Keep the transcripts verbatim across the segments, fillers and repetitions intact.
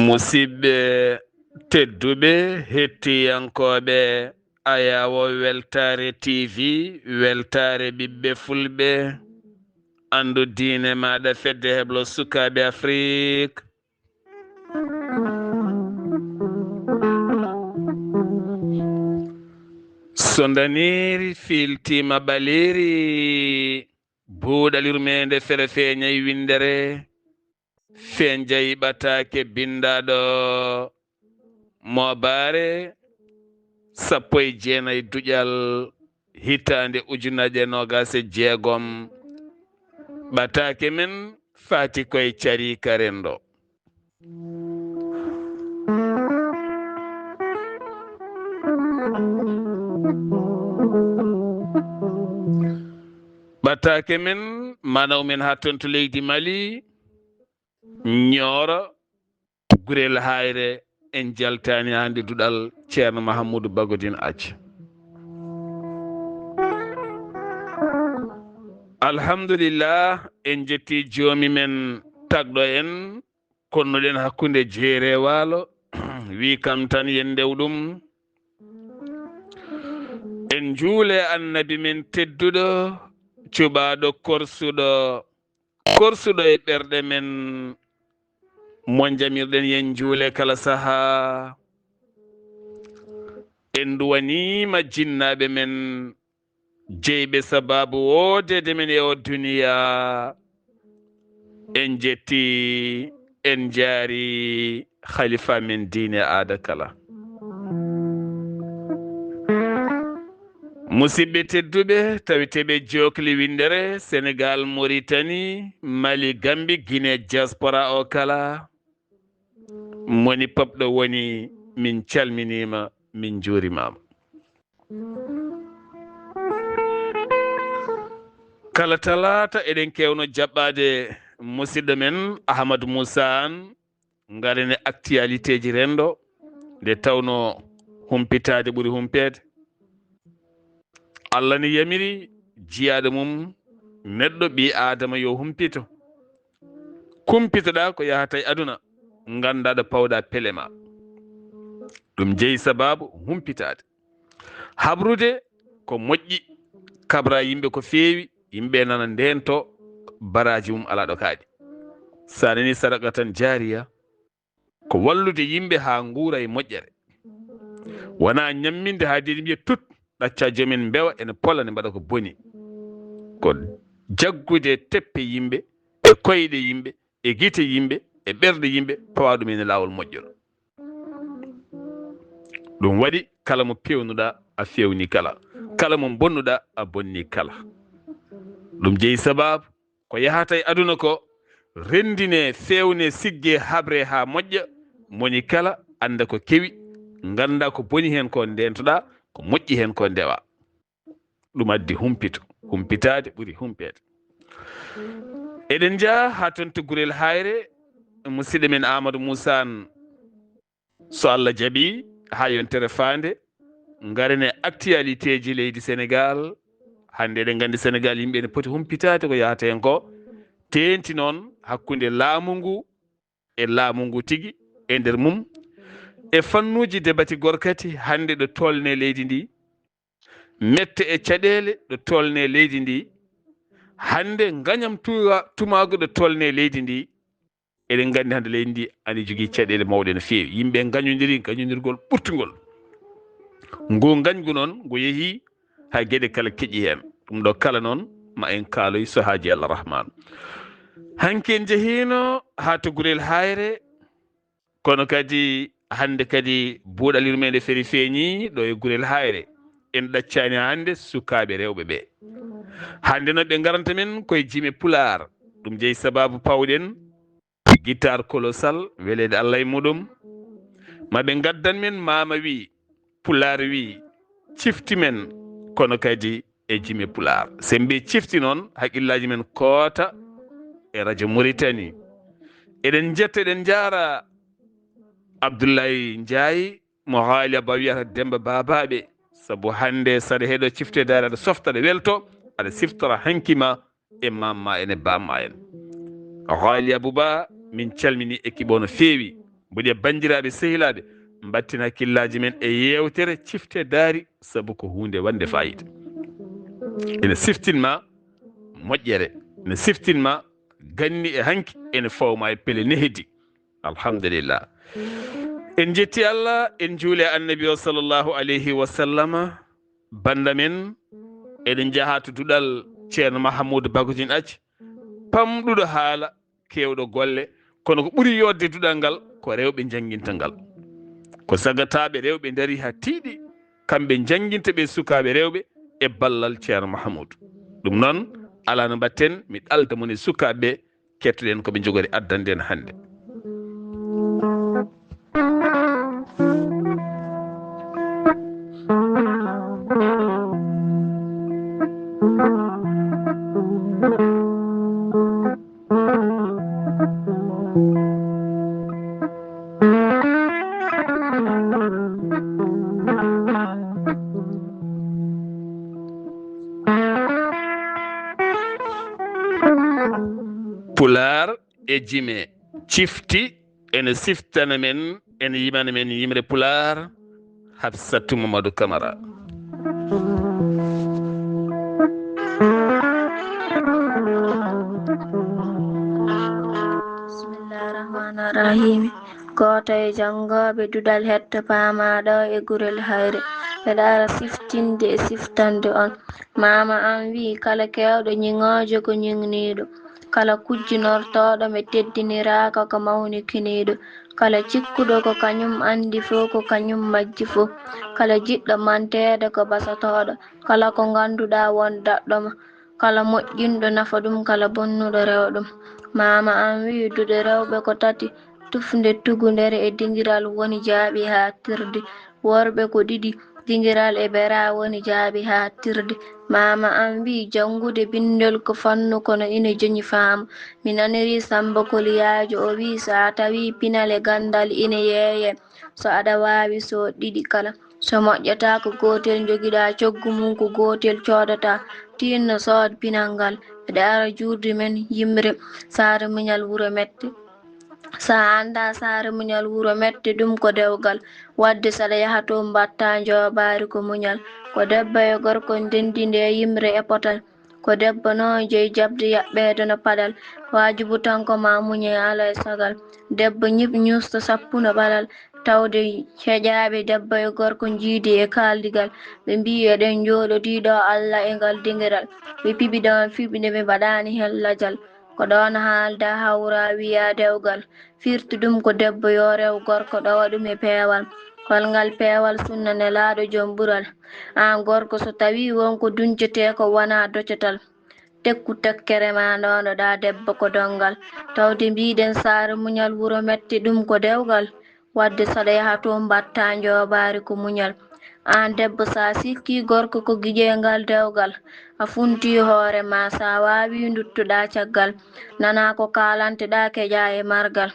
Musidɓe tedduɓe, hettiyankooɓe Ayaawo Weltaare T V, Weltaare Ɓiɓɓe Fulɓe, anndu diine maaɗa, Fedde Heblo Sukaaɓe Afrik. So ndaniiri fiiltiima ɓaleeri, buuɗal yurmeende fere feeñay winndere, fenjay ɓataake binndaaɗo moobaare sappo e jeenay duƴal hitaande ujunaaje noogaas e jeegom. Ɓataake men faati koye cariika renndo. Ɓataake men, manaw men haa toon to leydi Mali, Ñooro, Gurel Hayre, en jaltaani hannde duɗal Ceerno Mahamudu Bagodin Acca. Alhamdulillah, en jetti joomi men tagɗo en, konnuɗen hakkunde jeere e waalo, wi kam tan yen ndew ɗum. En njuule Annabi men tedduɗo, cuɓaaɗo korsuɗo, korsuɗo e ɓerɗe men, mo njamirɗen yen njuule kala sahaa. En nduwaniima jinnaaɓe men, jeyɓe sabaabu woodeede men e o duniya. En jetti, en njaari khalifa men diine aada kala. Musidɓe tedduɓe, taweteeɓe jokli winndere, Senegal, Mauritanie, Mali, Gambie, Guinée, diaspora o kala, moni pop ɗo woni, min calminiima, min njuurimaama. Kala talaata eɗen kewno jaɓɓaade musidɗo men Ahmad Moussa Anne, ngaren e actualitéji renndo, nde tawno humpitaade ɓuri humpeede. Allah ne yamiri jiyaaɗo mum neɗɗo ɓii Aadama yo humpito. Kumpitoɗaa ko yahata e aduna, nganndaa ɗo pawɗaa pele ma. Ɗum jeyi sabaabu humpitaade. Habrude ko moƴƴi, kabra yimɓe ko feewi, yimɓe nana ndeento baraaji mum alaa ɗo kaaɗi. So a nanii sadaqatan jaariya, ko wallude yimɓe haa nguura e moƴƴere. Wonaa ñamminde haa deedi mbiya tut, ɗacca joomen mbewa ene pola ne mbaɗa ko boni. Ko jaggude teppe yimɓe, e koyɗe yimɓe, e gite yimɓe, e ɓerɗe yimɓe, pawa ɗum ene laawol moƴƴol. Ɗum waɗi kala mo pewnuɗaa a fewni kala, kala mo bonnuɗaa a bonni kala. Ɗum jeyi sabaabu ko yahata e aduna ko, renndine, fewne, sigge, habre haa moƴƴa, moni kala annda ko kewi, ngannda ko boni heen ko ndeentoɗaa, ko moƴƴi heen ko ndewa. Ɗum addi humpito, humpitaade ɓuri humpeede. Eɗen njaha haa toon to Gurel Hayre, musidɗo men Amadou Moussa Anne, so Allah jaɓi, haa yontere faande, ngaren e actualitéji leydi Senegal. Hannde eɗen nganndi Senegal yimɓe ene poti humpitaade ko yahata heen ko, teeŋti noon hakkunde laamu ngu e laamu ngu tigi e nder mum, e fannuuji debatigol kadi hannde ɗo tolne leydi ndi, mette e caɗeele ɗo tolne leydi ndi, hannde ngañam tuwa-, tumaagu ɗo tolne leydi ndi. Eɗen nganndi hannde leydi ndi ani jogii caɗeele mawɗe no feewi. Yimɓe ngañondiri ngañondirgol ɓurtungol. Ngu ngañgu noon, ngu yehii haa geɗe kala keƴi heen. Ɗum ɗo kala noon, ma en kaaloy so haaji Allah Rahmaanu. Hanki en njehiino haa to Gurel Hayre, kono kadi hannde kadi buuɗal yurmeende feri feeñi ɗo e Gurel Hayre. En ɗaccaani hannde sukaaɓe rewɓe ɓe. Hannde noon ɓe ngaranta men koye jime Pulaar. Ɗum jeyi sabaabu pawɗen Guitar Colossal, weleede Allah e muɗum. Ma ɓe ngaddan men Maama wi, Pulaar wi, cifti men, kono kadi e jime Pulaar. Sen mbi cifti noon, haqqillaaji men koota e Radio Mauritanie. Eɗen njetta, eɗen njaara Abdoulaye Ndiaye, mo haali Abba wiyata Demba Babaɓe. Sabu hannde saɗa heɗo ciftedaare, aɗa softa, aɗa welto, aɗa siftora hanki ma e mamma en e bamma en. Haali Abouba, min calmini équipe o no feewi. Mboɗi e banndiraaɓe sehilaaɓe, mbatten hakkillaaji men e yeewtere cifte daari, sabu ko huunde wannde faayiida. Ene siftin ma moƴƴere, ene siftin ma ganni e hanki, ene fawma e pele nehdi. Alhamdulillah. En njetti Allah, en njuuli e Annabi o sallallahu alayhi wa sallama. Bannda men, eɗen njaha to duɗal Ceerno Mahamuudu Bagodin Aji, pamɗuɗo haala, keewɗo golle, kono ko ɓuri yodde duɗal ngal ko rewɓe njannginta ngal. Ko sagataaɓe rewɓe ndari haa tiiɗi, kamɓe njannginta ɓe sukaaɓe rewɓe e ballal Ceerno Mahamuudu. Ɗum noon, alaa no mbaɗten, mi ɗalda mon e sukaaɓe ɓe, kettoɗen ko ɓe njogori addande en hannde. Pulaar e jime, cifti, ene siftana men, ene yimana men yimre Pulaar, Hafsatu Mamadou Camara. Bismillah rahman rahim. Gooto e janngooɓe duɗal hetto paamaaɗo e gurel hayre, mbeɗa ara siftinde e siftande on. Maama am wi'i, kala keewɗo ñiŋoojo ko ñiŋniiɗo, kala kujjinortooɗo mi teddiniraaka ko mawnikiniiɗo, kala cikkuɗo ko kañum anndi fof ko kañum majji fof, kala jiɗɗo manteede ko basotooɗo, kala ko ngannduɗaa won daɗɗo ma, kala moƴƴinɗo nafa ɗum, kala bonnuɗo rewa ɗum. Maama am wi'i, duɗe rewɓe ko tati, tufnde tugundere e dingiral woni jaaɓi haaɗtirde. Worɓe ko ɗiɗi, dingiral e bera woni jaaɓi haaɗtirde. Maama am wi'i, janngude binndol ko fannu kono ina joñi faamu. Mi nanirii Sammba Koliyaajo, o wi'i, so a tawii pinal e ganndal ina yeeyee, so aɗa waawi so ɗiɗi kala. So moƴƴataa ko gootel njogiɗaa, coggu mum ko gootel coodataa. Tiinno sood pinal ngal. Mbeɗa ara juulde men yimre Saare Muñal Wuro Mette. So a anndaa Saare Muñal Wuro Mette, ɗum ko dewgal. Waɗde saɗa yaha toon mbaɗtaa njoobaari ko muñal. Ko debbo e gorko ndenndi nde yimre e potal. Ko debbo noon jeyi jaɓde yaɓɓeede no paɗal. Waajibu tan ko ma muñe alaa e sagal. Debbo ñiɓ ñuusto sappuno ɓalal. Tawde heƴaaɓe debbo e gorko njiidi e kaaldigal. Ɓe mbiyi eɗen njooɗodii ɗo Alla e ngal dingiral. Ɓe piɓi ɗoon fiɓnde ɓe mbaɗaani heen lajal. Ko ɗoon haalda hawra wiya dewgal. Firti ɗum ko debbo yo rew gorko ɗowa ɗum e peewal. Holngal peewal sunna nelaaɗo joom ɓural. Aan gorko so tawii won ko duñcetee ko wonaa docatal. Tekku tekkere ma ndoonoɗaa debbo ko donngal. Tawde mbiɗen Saare Muñal Wuro Mette ɗum ko dewgal. Waɗde saɗa yaha toon mbaɗtaa njoobaari ko muñal. Aan debbo so a sikkii gorko ko giƴeengal dewgal, a funtii hoore ma, so a waawii nduttoɗaa caggal. Nanaa ko kaalanteɗaa keƴaa e margal.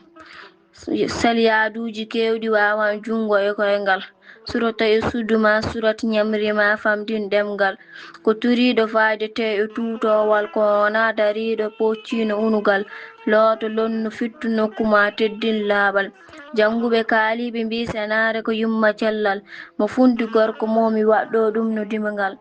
Sel yaaduuji keewɗi waawan junngo e koyngal. Surata e suudu ma, surat ñamri ma, famɗin ɗemngal. Ko turiiɗo faaydete e tuutoowal, ko wonaa dariiɗo pocciino unugal. Looto lonnu fittu nokku ma, teddin laaɓal. Jannguɓe kaaliiɓe mbii senaare ko yumma cellal. Mo funti gorko mo mi waɗɗo ɗum no dimangal.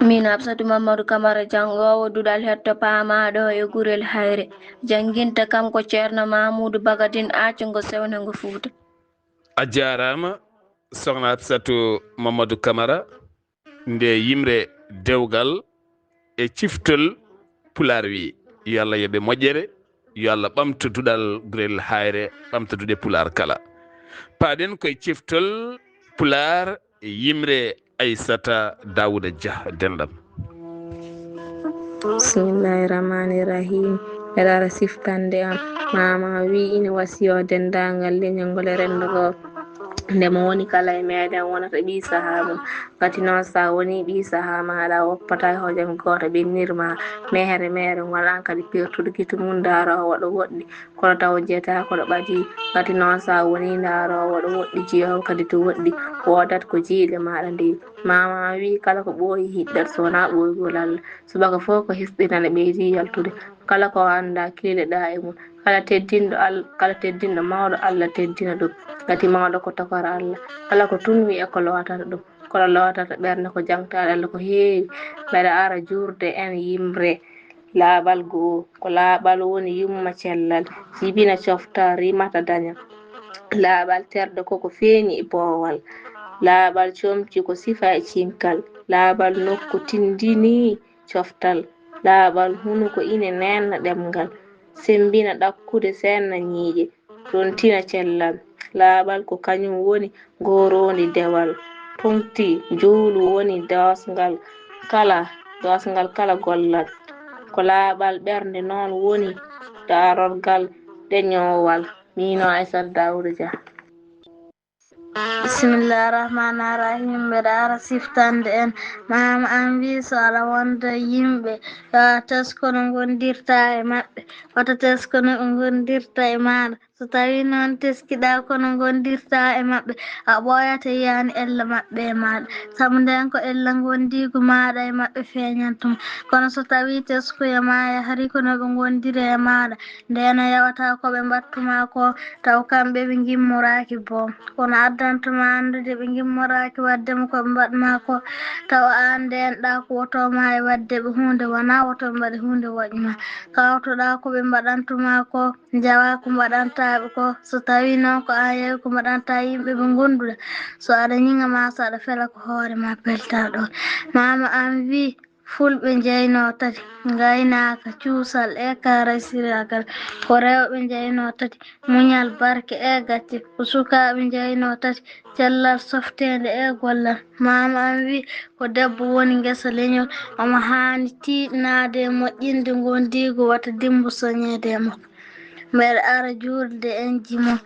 Min Absatu Mamadou Camara, janngoowo duɗal hetto paamaaɗo e gurel hayre. Jannginta kam ko Ceerno Mamoudou Bagadin Acco Sewnango Fuuta. A jaaraama, Sokhna Absatu Mamadou Camara. Nde yimre dewgal e ciftol Pulaar wi, yo Allah yoɓe moƴƴere, yo Allah ɓamto duɗal gurel hayre, ɓamto duɗe Pulaar kala. Paaɗen koye ciftol Pulaar e yimre Aissata Daouda Dia, denɗam. Bismillahi rahmani rahim. Mbeɗa ara siftande on. Maama wi ina wasiyo denndaangal leñol ngol e renndo ngoo. Nde mo woni kala e meeɗen wonata ɓii sahaa mum. Ngati noon, so a wonii ɓii sahaa maaɗa, a woppataa e hojom gooto ɓennir ma. Meere meere ngon aan kadi pertude gite mum, ndaaroowo ɗo woɗɗi, kono taw jeyataa ko ɗo ɓadii. Ngati noon, so a wonii ndaaroowo ɗo woɗɗi, jeyoowo kadi to woɗɗi, woodat ko jeyɗe maaɗa ndewi. Maama am wii, kala ko ɓooyi hiɗɗat, so wonaa ɓooygol Alla. Subaka fof ko hisɗi nana ɓeydi yaltude. Kala ko anndaa, kiileɗaa e mum. Kala teddinɗo Al-, kala teddinɗo mawɗo, Allah teddina ɗum. Ngati mawɗo ko tokora Allah. Kala ko tun wi'e ko lowatata ɗum. Kono lowatata ɓernde ko jaŋtaaɗo Allah ko heewi. Mbeɗa ara juurde en yimre. Laaɓal go'o, ko laaɓal woni yumma cellal, jibina coftal, rimata daña. Laaɓal terɗe ko ko feeñi e boowal. Laaɓal comci ko sifa e cinkal. Laaɓal nokku tindini coftal. Laaɓal hunuko ine neenna ɗemngal. Semmbina ɗakkude seenna ñiiƴe. Rontina cellal. Laaɓal ko kañum woni gooroondi dewal. Toŋti juulu woni doosgal kala, doosgal kala gollal. Ko laaɓal ɓernde noon woni daarorgal deñoowal. Miino Aysata Daawuda Jah. Bismillah rahman rahim. Mbeɗa ara siftande en. Maama am wi so aɗa wonda yimɓe, yo a tesko no ngondirta e maɓɓe. Wata tesko no ɓe ngondirta e maaɗa. So tawi noon teskiɗa ko no ngondirta e maɓɓe, a ɓooyata yani ella maɓɓe e maaɗa. Sabu nden ko ella ngondiigu maaɗa e maɓɓe feeñanta ma. Kono so tawi teskoya ma yahri ko no ɓe ngondiri e maaɗa, nden a yawata ko ɓe mbattuma ko, taw kamɓe ɓe ngimmoraaki boom. Kono addanta ma anndude ɓe ngimmoraaki wadde mo ko ɓe mbaɗ ma ko, taw aan nden ɗa ko woto ma e wadde ɓe huunde wona woto ɓe mbaɗi huunde woƴ ma. Kawtoɗa ko ɓe mbaɗantuma ko, njawa ko mbaɗanta ɓe ko. So tawi noon ko aan yewi ko mbaɗanta yimɓe ɓe ngonduɗa, so aɗa ñiŋa ma so aɗa fela ko hoore ma pelta ɗon. Maama am wi, fulɓe njeyno tati, ngaynaaka, cuusal e karasiragal. Ko rewɓe njeyno tati, muñal, barke e gacce. Ko sukaaɓe njeyno tati, cellal, softeende e gollal. Maama am wi, ko debbo woni ngesa leñol, omo haani tiiɗnaade e moƴƴinde ngondiigu wata dimmbo soñeede e makko. Mbeɗa ara juurde en jimo.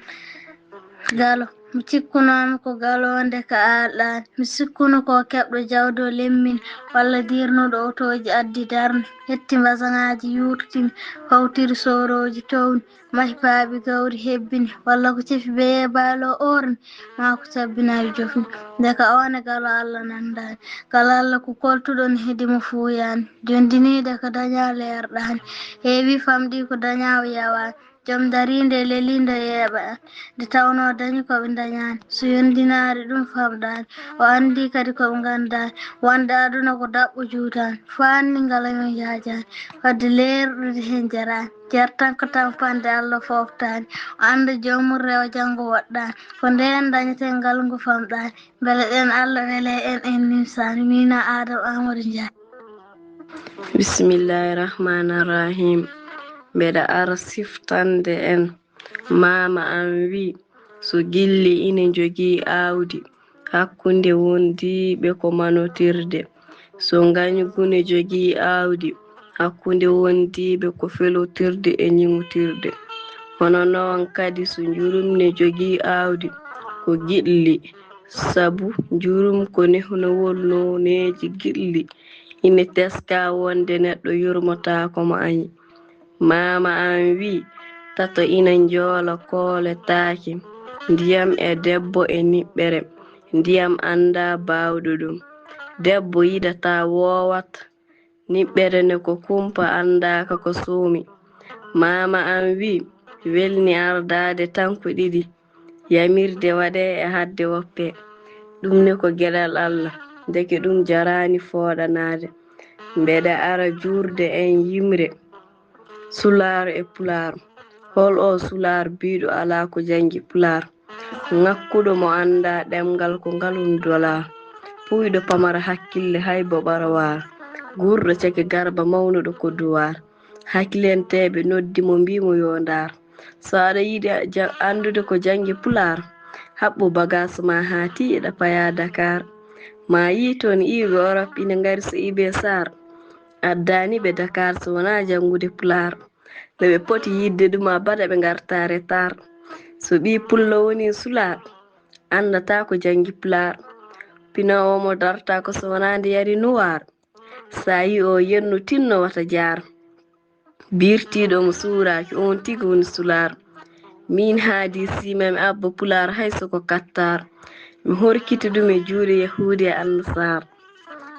Galo. Mi cikkunoomi ko galoonde ka aalɗaani. Mi sikkuno ko keɓɗo jawdi o lemmini, walla diirnuɗo otooji addi darnde, hetti mbasaŋaaji yuurtini, fawtiri soorooji towni, mahi paabi gawri hebbini, walla ko cefi beye baalo orni, maa ko sabbinaaji jofni. Nde ka oone galo Allah nanndaani. Galo Allah ko koltuɗon hedi mo fuuyaani. Jondiniide ko dañaa leerɗaani. Heewi famɗi ko dañaa o yawaani. Joom dariinde e leliinde yeeɓa en. Nde tawnoo dañi ko ɓe ndañaani. So yondinaari ɗum famɗaani. O anndi kadi ko ɓe nganndaani. Wonde aduna ko daɓɓo juutaani. Faanni ngala yon yaajaani. Wadde leerɗude heen jaraani. Jertan ko tampande Allah fooftaani. O annda joomum rewa janngo woɗɗaani. Ko ndeen dañeten ngal ngu famɗaani. Mbele ɗen Allah wele en en nimsaani. Miina Adama Amadou Ndiaye. Bismillahi rahmani rahim. Mbeɗa ara siftande en. Maama am wi, so gilli ina njogii aawdi, hakkunde wondiiɓe ko manotirde. So ngañgu ne jogii aawdi, hakkunde wondiiɓe ko felotirde e ñiŋotirde. Hono noon kadi so njurum ne jogii aawdi, ko giɗli. Sabu njurum ko nehnowol nooneeji giɗli. Ina teskaa wonde neɗɗo yurmotaako mo añi. Maama am wi, tato ina njoola kooletaake, ndiyam e debbo e niɓɓere, ndiyam anndaa baawɗo ɗum. Debbo yiɗataa woowat, niɓɓere ne ko kumpa anndaaka ko soomi. Maama am wi, welni ardaade tan ko ɗiɗi, yamirde waɗee e haɗde woppee. Ɗum ne ko geɗal Allah, ndeke ɗum jaraani fooɗanaade. Mbeɗa ara juurde en yimre. Sulaar e Pulaar. Hol oo Sulaar biiɗo alaa ko janngi Pulaar? Ŋakkuɗo mo anndaa ɗemngal ko ngalum dolaa. Puuyɗo pamara hakkille hay bo ɓarawaar. Guurɗo ceke garba mawnuɗo ko duwaar. Hakkilenteeɓe noddi mo mbii mo yo ndaar. So aɗa yiɗi a-, ja-, anndude ko janngi Pulaar, haɓɓu bagaas ma haa tiiɗa payaa Dakar. Ma yii toon iwɓe Orop ina ngari so ibe Saar. Addaani ɓe Dakar so wonaa janngude Pulaar. Nde ɓe poti yiɗde ɗum abada ɓe ngartaa retaar. So ɓii pullo woni Sulaar, anndataa ko janngi Pulaar. Pinoowo mo dartaa ko so wonaa nde yari nuwaar. Sa yi o yenno tinno wata jaar. Birtiiɗo mo suuraaki, oon tigi woni Sulaar. Miin haadi siima mi abba Pulaar hay so ko kattaar. Mi horkiti ɗum e juuɗe Yahuudi e Annasaar.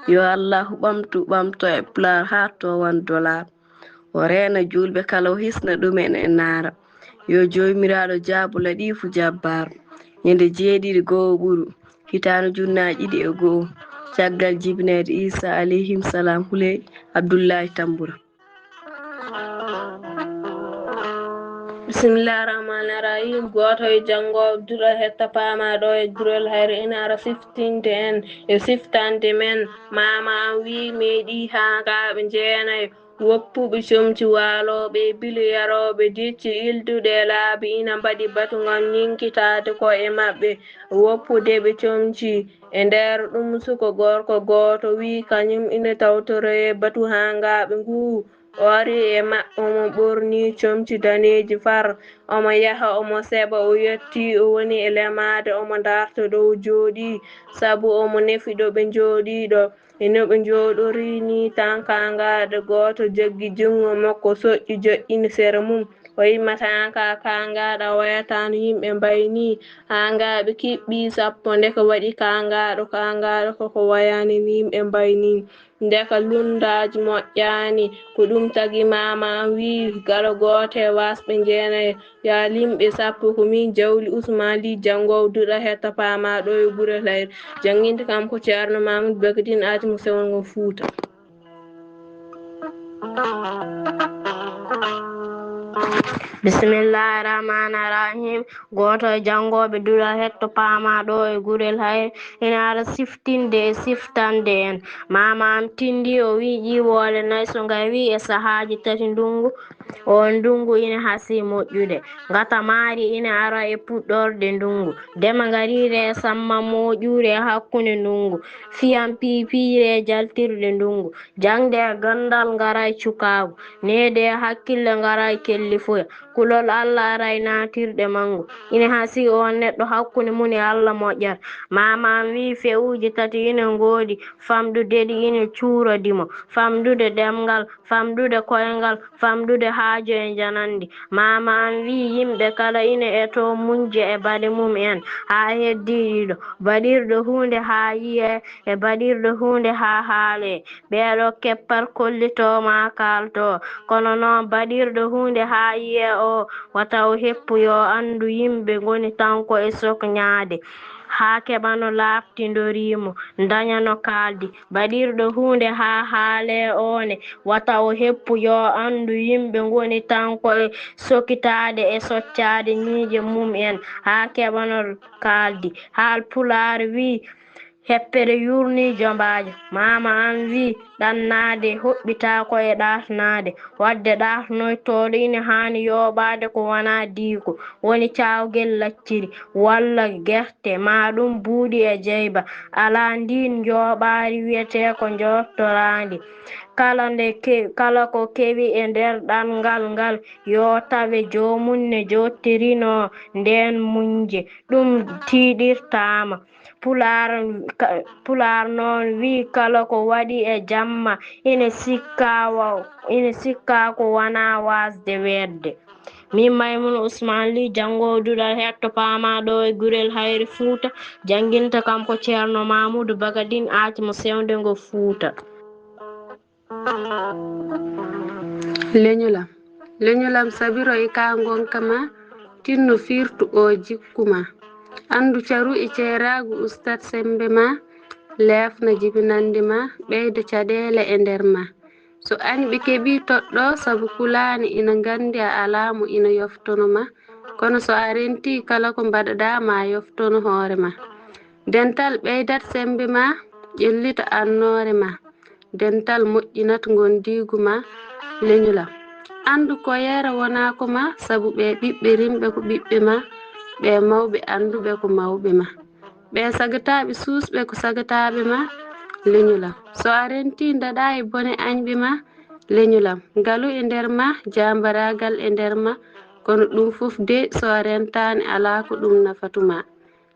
Yo Allaahu ɓamtu, ɓamto e Pulaar haa towan dolaar. O reena juulɓe kala, o hisna ɗumen e naara. Yo Joomiraaɗo jaabu laɗiifu jabbaaru. Ñande jeeɗiɗi go'o ɓuru, hitaande ujunnaaji ɗiɗi e go'o, caggal jibineede Iisaa alayhim salaam, Huley Abdullaahi Tambura. Bismillaahi Rahmaani Rahiim. Gooto e janngooɓe duɗal hetta paamaa ɗo e gurel hayre ina ara siftinde en e siftande men. Maama am wiyi meeɗii haankaaɓe jeenayo woppuɓe comci waalooɓe e bile yarooɓe decci ilduɗe e laabi ina mbaɗi batu ngam ñiŋkitaade ko'e maɓɓe woppude ɓe comci. E nder ɗum suko gorko gooto wiyi kañum ina tawtoroyee batu haankaaɓe nguu. O ari e maɓɓe, omo ɓorni comci daneeji far, omo yaha, omo seɓa, o yettii, o woni e lemaade, omo darta ɗo o jooɗii, sabu omo nefi ɗo ɓe njooɗii ɗo. E no ɓe njooɗorii nii tan, kaangaaɗo gooto jaggi junngo makko, soƴƴi, joƴƴini sere mum. O yimmataa ka kaangaaɗo, a wayataa no yimɓe mbayi nii. Kaangaaɓe kiɓɓii sappo, ndeke waɗi kaangaaɗo, kaangaaɗo koko wayaani no yimɓe mbayi nii. Ndeka lunndaaji moƴƴaani. Ko ɗum tagi maama am wiyi, kala gooto e waasɓe jeenayo, yo a lim ɓe sappo. Ko miin Jawli Usmaan Lih, janngoowo duɗal hetta paamaa ɗo e Gure Layre. Jannginde kam ko Ceerno Maamud Bakadin Aji mo Sewngo Fuuta. Bismillaahi Rahmaani Rahiim. Gooto e janngooɓe duɗal hetto paamaa ɗo e Gurel Hayre ina ara siftinde e siftande en. Maama am tinndii, o wiyi ƴiiwoole nayi so ngawii e sahaaji tati ndunngu, oon ndunngu ina hasii moƴƴude. Ngata maari ina ara e puɗɗorde ndunngu. Dema ngariire e samma mooƴuure e hakkunde ndunngu. Fiyam piipiire e jaltirde ndunngu. Jaŋde e ganndal ngara e cukaagu. Neede e hakkille ngara e kellifuya. Kulol Alla ara e naatirɗe manngu. Ina hasii oon neɗɗo hakkunde mum e Alla moƴƴata. Maama am wiyi fe'uuji tati ina ngoodi, famɗude ɗi ina cuurodi mo. Famɗude ɗemngal, famɗude koyngal, famɗude haaju e njananndi. Maama am wiyi yimɓe kala ina etoo muñje e baɗe mum en, haa heddii ɗiɗo. Baɗirɗo huunde haa yiyee e baɗirɗo huunde haa haalee. Ɓeeɗo keppar kollitoo maa kaaltoo, kono noon baɗirɗo huunde haa yiyee oo, wata o heppu, yo anndu yimɓe ngoni tan ko e sokñaade, haa keɓa no laaɓtindorii mo, daña no kaaldi. Baɗirɗo huunde haa haalee oo ne, wata o heppu, yo anndu yimɓe ngoni tan ko e sokitaade e soccaade ñiiƴe mum en, haa keɓa no kaaldi. Haal Pulaar wiyi, heppere yuurnii jombaajo. Maama am wiyi, ɗannaade hoɓɓitaako e ɗaatnaade. Waɗde ɗaatnoytooɗo ina haani yooɓaade ko wonaa diiko, woni caawgel lacciri, walla gerte, maa ɗum buuɗi e jeyba. Alaa ndiin njooɓaari wiyetee ko njooɓtoraandi. Kala nde ke-, kala ko kewi e nder ɗanngal ngal, yo tawe joomum ne jooɗtirinoo ndeen muñje. Ɗum tiiɗirtaama. Pulaar, ka-, Pulaar noon wiyi, kala ko waɗi e jamma ina sikkaa wa-, ina sikkaa ko wonaa waasde weetde. Min Maymuuna Usmaan Lih, janngoowo duɗal hetto paamaa ɗo e Gurel Hayre Fuuta, jannginta kam ko Ceerno Maamuudu Bakadin Aaj mo Sewnde ngo Fuuta. Leñol am. Leñol am, sabiro e ka ngonka ma, tinno firtu o jikku ma. Anndu caru e ceeraagu ustad sembe ma, leefna jibinannde ma, ɓeyda caɗeele e nder ma. So añɓe keɓii toɗɗo, sabu kulaani ina nganndi a alaa mo ina yoftono ma. Kono so a rentii, kala ko mbaɗaɗaa ma yoftono hoore ma. Dental ɓeydat sembe ma, ƴellita annoore ma. Dental moƴƴinat ngondiigu ma, leñol am. Anndu ko yeera wonaa ko ma, sabu ɓe ɓiɓɓe rimɓe ko ɓiɓɓe ma, ɓe mawɓe annduɓe ko mawɓe ma. Ɓe sagataaɓe suusɓe ko sagataaɓe ma, leñol am. So a rentii, ndaɗaa e bone añɓe ma, leñol am. Ngalu e nder ma, jaambaraagal e nder ma, kono ɗum fof de, so a rentaani, alaa ko ɗum nafatu ma.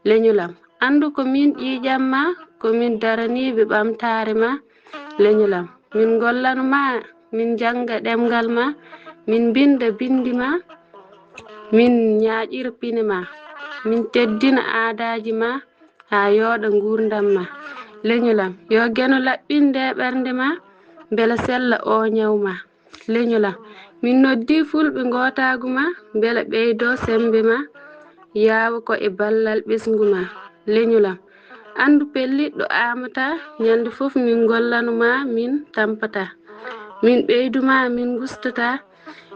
Leñol am, anndu ko min ƴiiƴam ma, ko min daraniiɓe ɓamtaare ma. Leñol am, min ngollano ma, min njannga ɗemngal ma, min mbinnda binndi ma, min ñaaƴira pine ma, min teddina aadaaji ma, haa yooɗa nguurndam ma. Leñol am, yo Geno laɓɓin ndee ɓernde ma, mbela sella oo ñaw ma. leñol am. Min noddii fulɓe ngootaagu ma, mbela ɓeydoo semmbe ma, yaawa ko e ballal ɓesngu ma, leñol am. Anndu pelliɗɗo aamataa, ñande fof min ngollanu ma, min tampataa. Min ɓeydu ma, min ngustataa,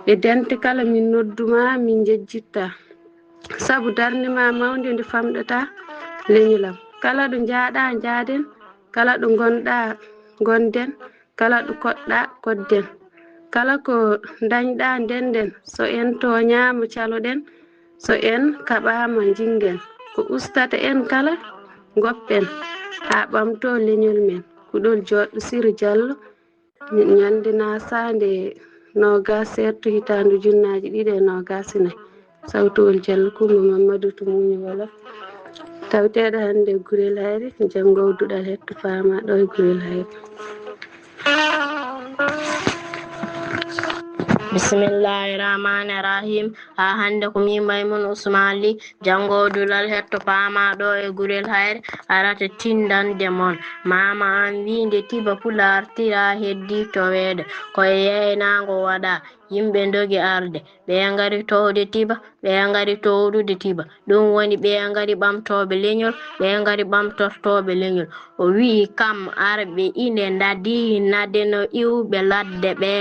ɓe dente kala min noddu ma, min njejjittaa. Sabu darnde ma mawnde nde famɗataa, leñol am. Kala ɗo njaaɗaa njaaden, kala ɗo ngonɗaa ngonden, kala ɗo koɗɗaa koɗden. Kala ko ndañɗaa ndenden, so en tooñaama caloɗen, so en kaɓaama njinngen. Ko ustata en kala ngoppen, haa ɓamtoo leñol men. Kuɗol jooɗɗo Siri Jallo, ñande nasaande noogas seetto hitaande ujunnaaji ɗiɗi e noogas e nayi. Sawtuwol Jallo Kumba Mammadu to Muuñi Wolof. Taweteeɗo hannde e Gurel Hayre, janngo duɗal hetto faama ɗo e Gurel Hayre. Bismillahi rahmani rahim. Haa hannde ko min Maymun Usman Li, janngo duɗal hetto faama ɗo e Gurel Hayre, arata tindande mon. Maama am wii nde tiba pulaar tira heddi toweede, ko e yaynaango waɗa. Yimɓe ndogi arde, ɓe ngari towde tiba, ɓe ngari towdude tiba. Ɗum woni ɓe ngari ɓamtooɓe leñol, ɓe ngari ɓamtortooɓe leñol. O wi'i kam arɓe ine ndadi nade no iwɓe ladde ɓe,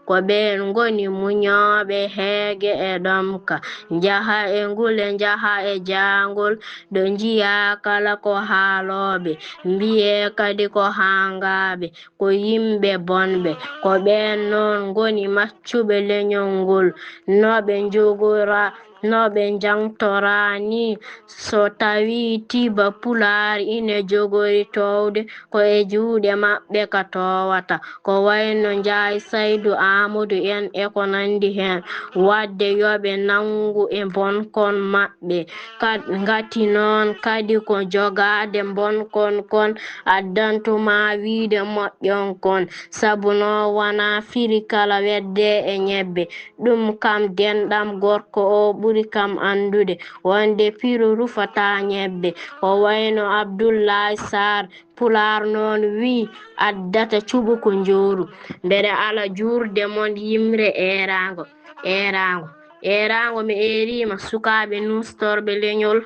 ko ɓeen ngoni muñooɓe heege e ɗomka. Njaha e ngule, njaha e jaangol, ɗo njiya kala ko haalooɓe, mbiye kadi ko hangaaɓe, ko yimɓe bonɓe. Ko ɓeen noon ngoni maccuɓe leñol ngol, no ɓe njogora, no ɓe njangtora ni. So tawii tiba pulaar ine jogori toowde, ko e juuɗe maɓɓe ka toowata. Ko wayno Njaay Saydu Aamadu en e ko nanndi heen. Waɗde yo ɓe nanngu e bonkon maɓɓe. Kad-, ngati noon kadi ko jogaade bonkon kon addantu ma wiyde moƴƴon kon. Sabu no wona firi kala wedde e ñebbe. Ɗum kam denɗam gorko o ɓuri kam anndude, wonde piru rufataa ñebbe. Ko wayno Abdullaay Saar, Pulaar noon wii, addata cuɓu ko njooru. Mbeɗa ala juurde mon yimre eeraango, eeraango, eeraango mi eeriima sukaaɓe nustorɓe leñol,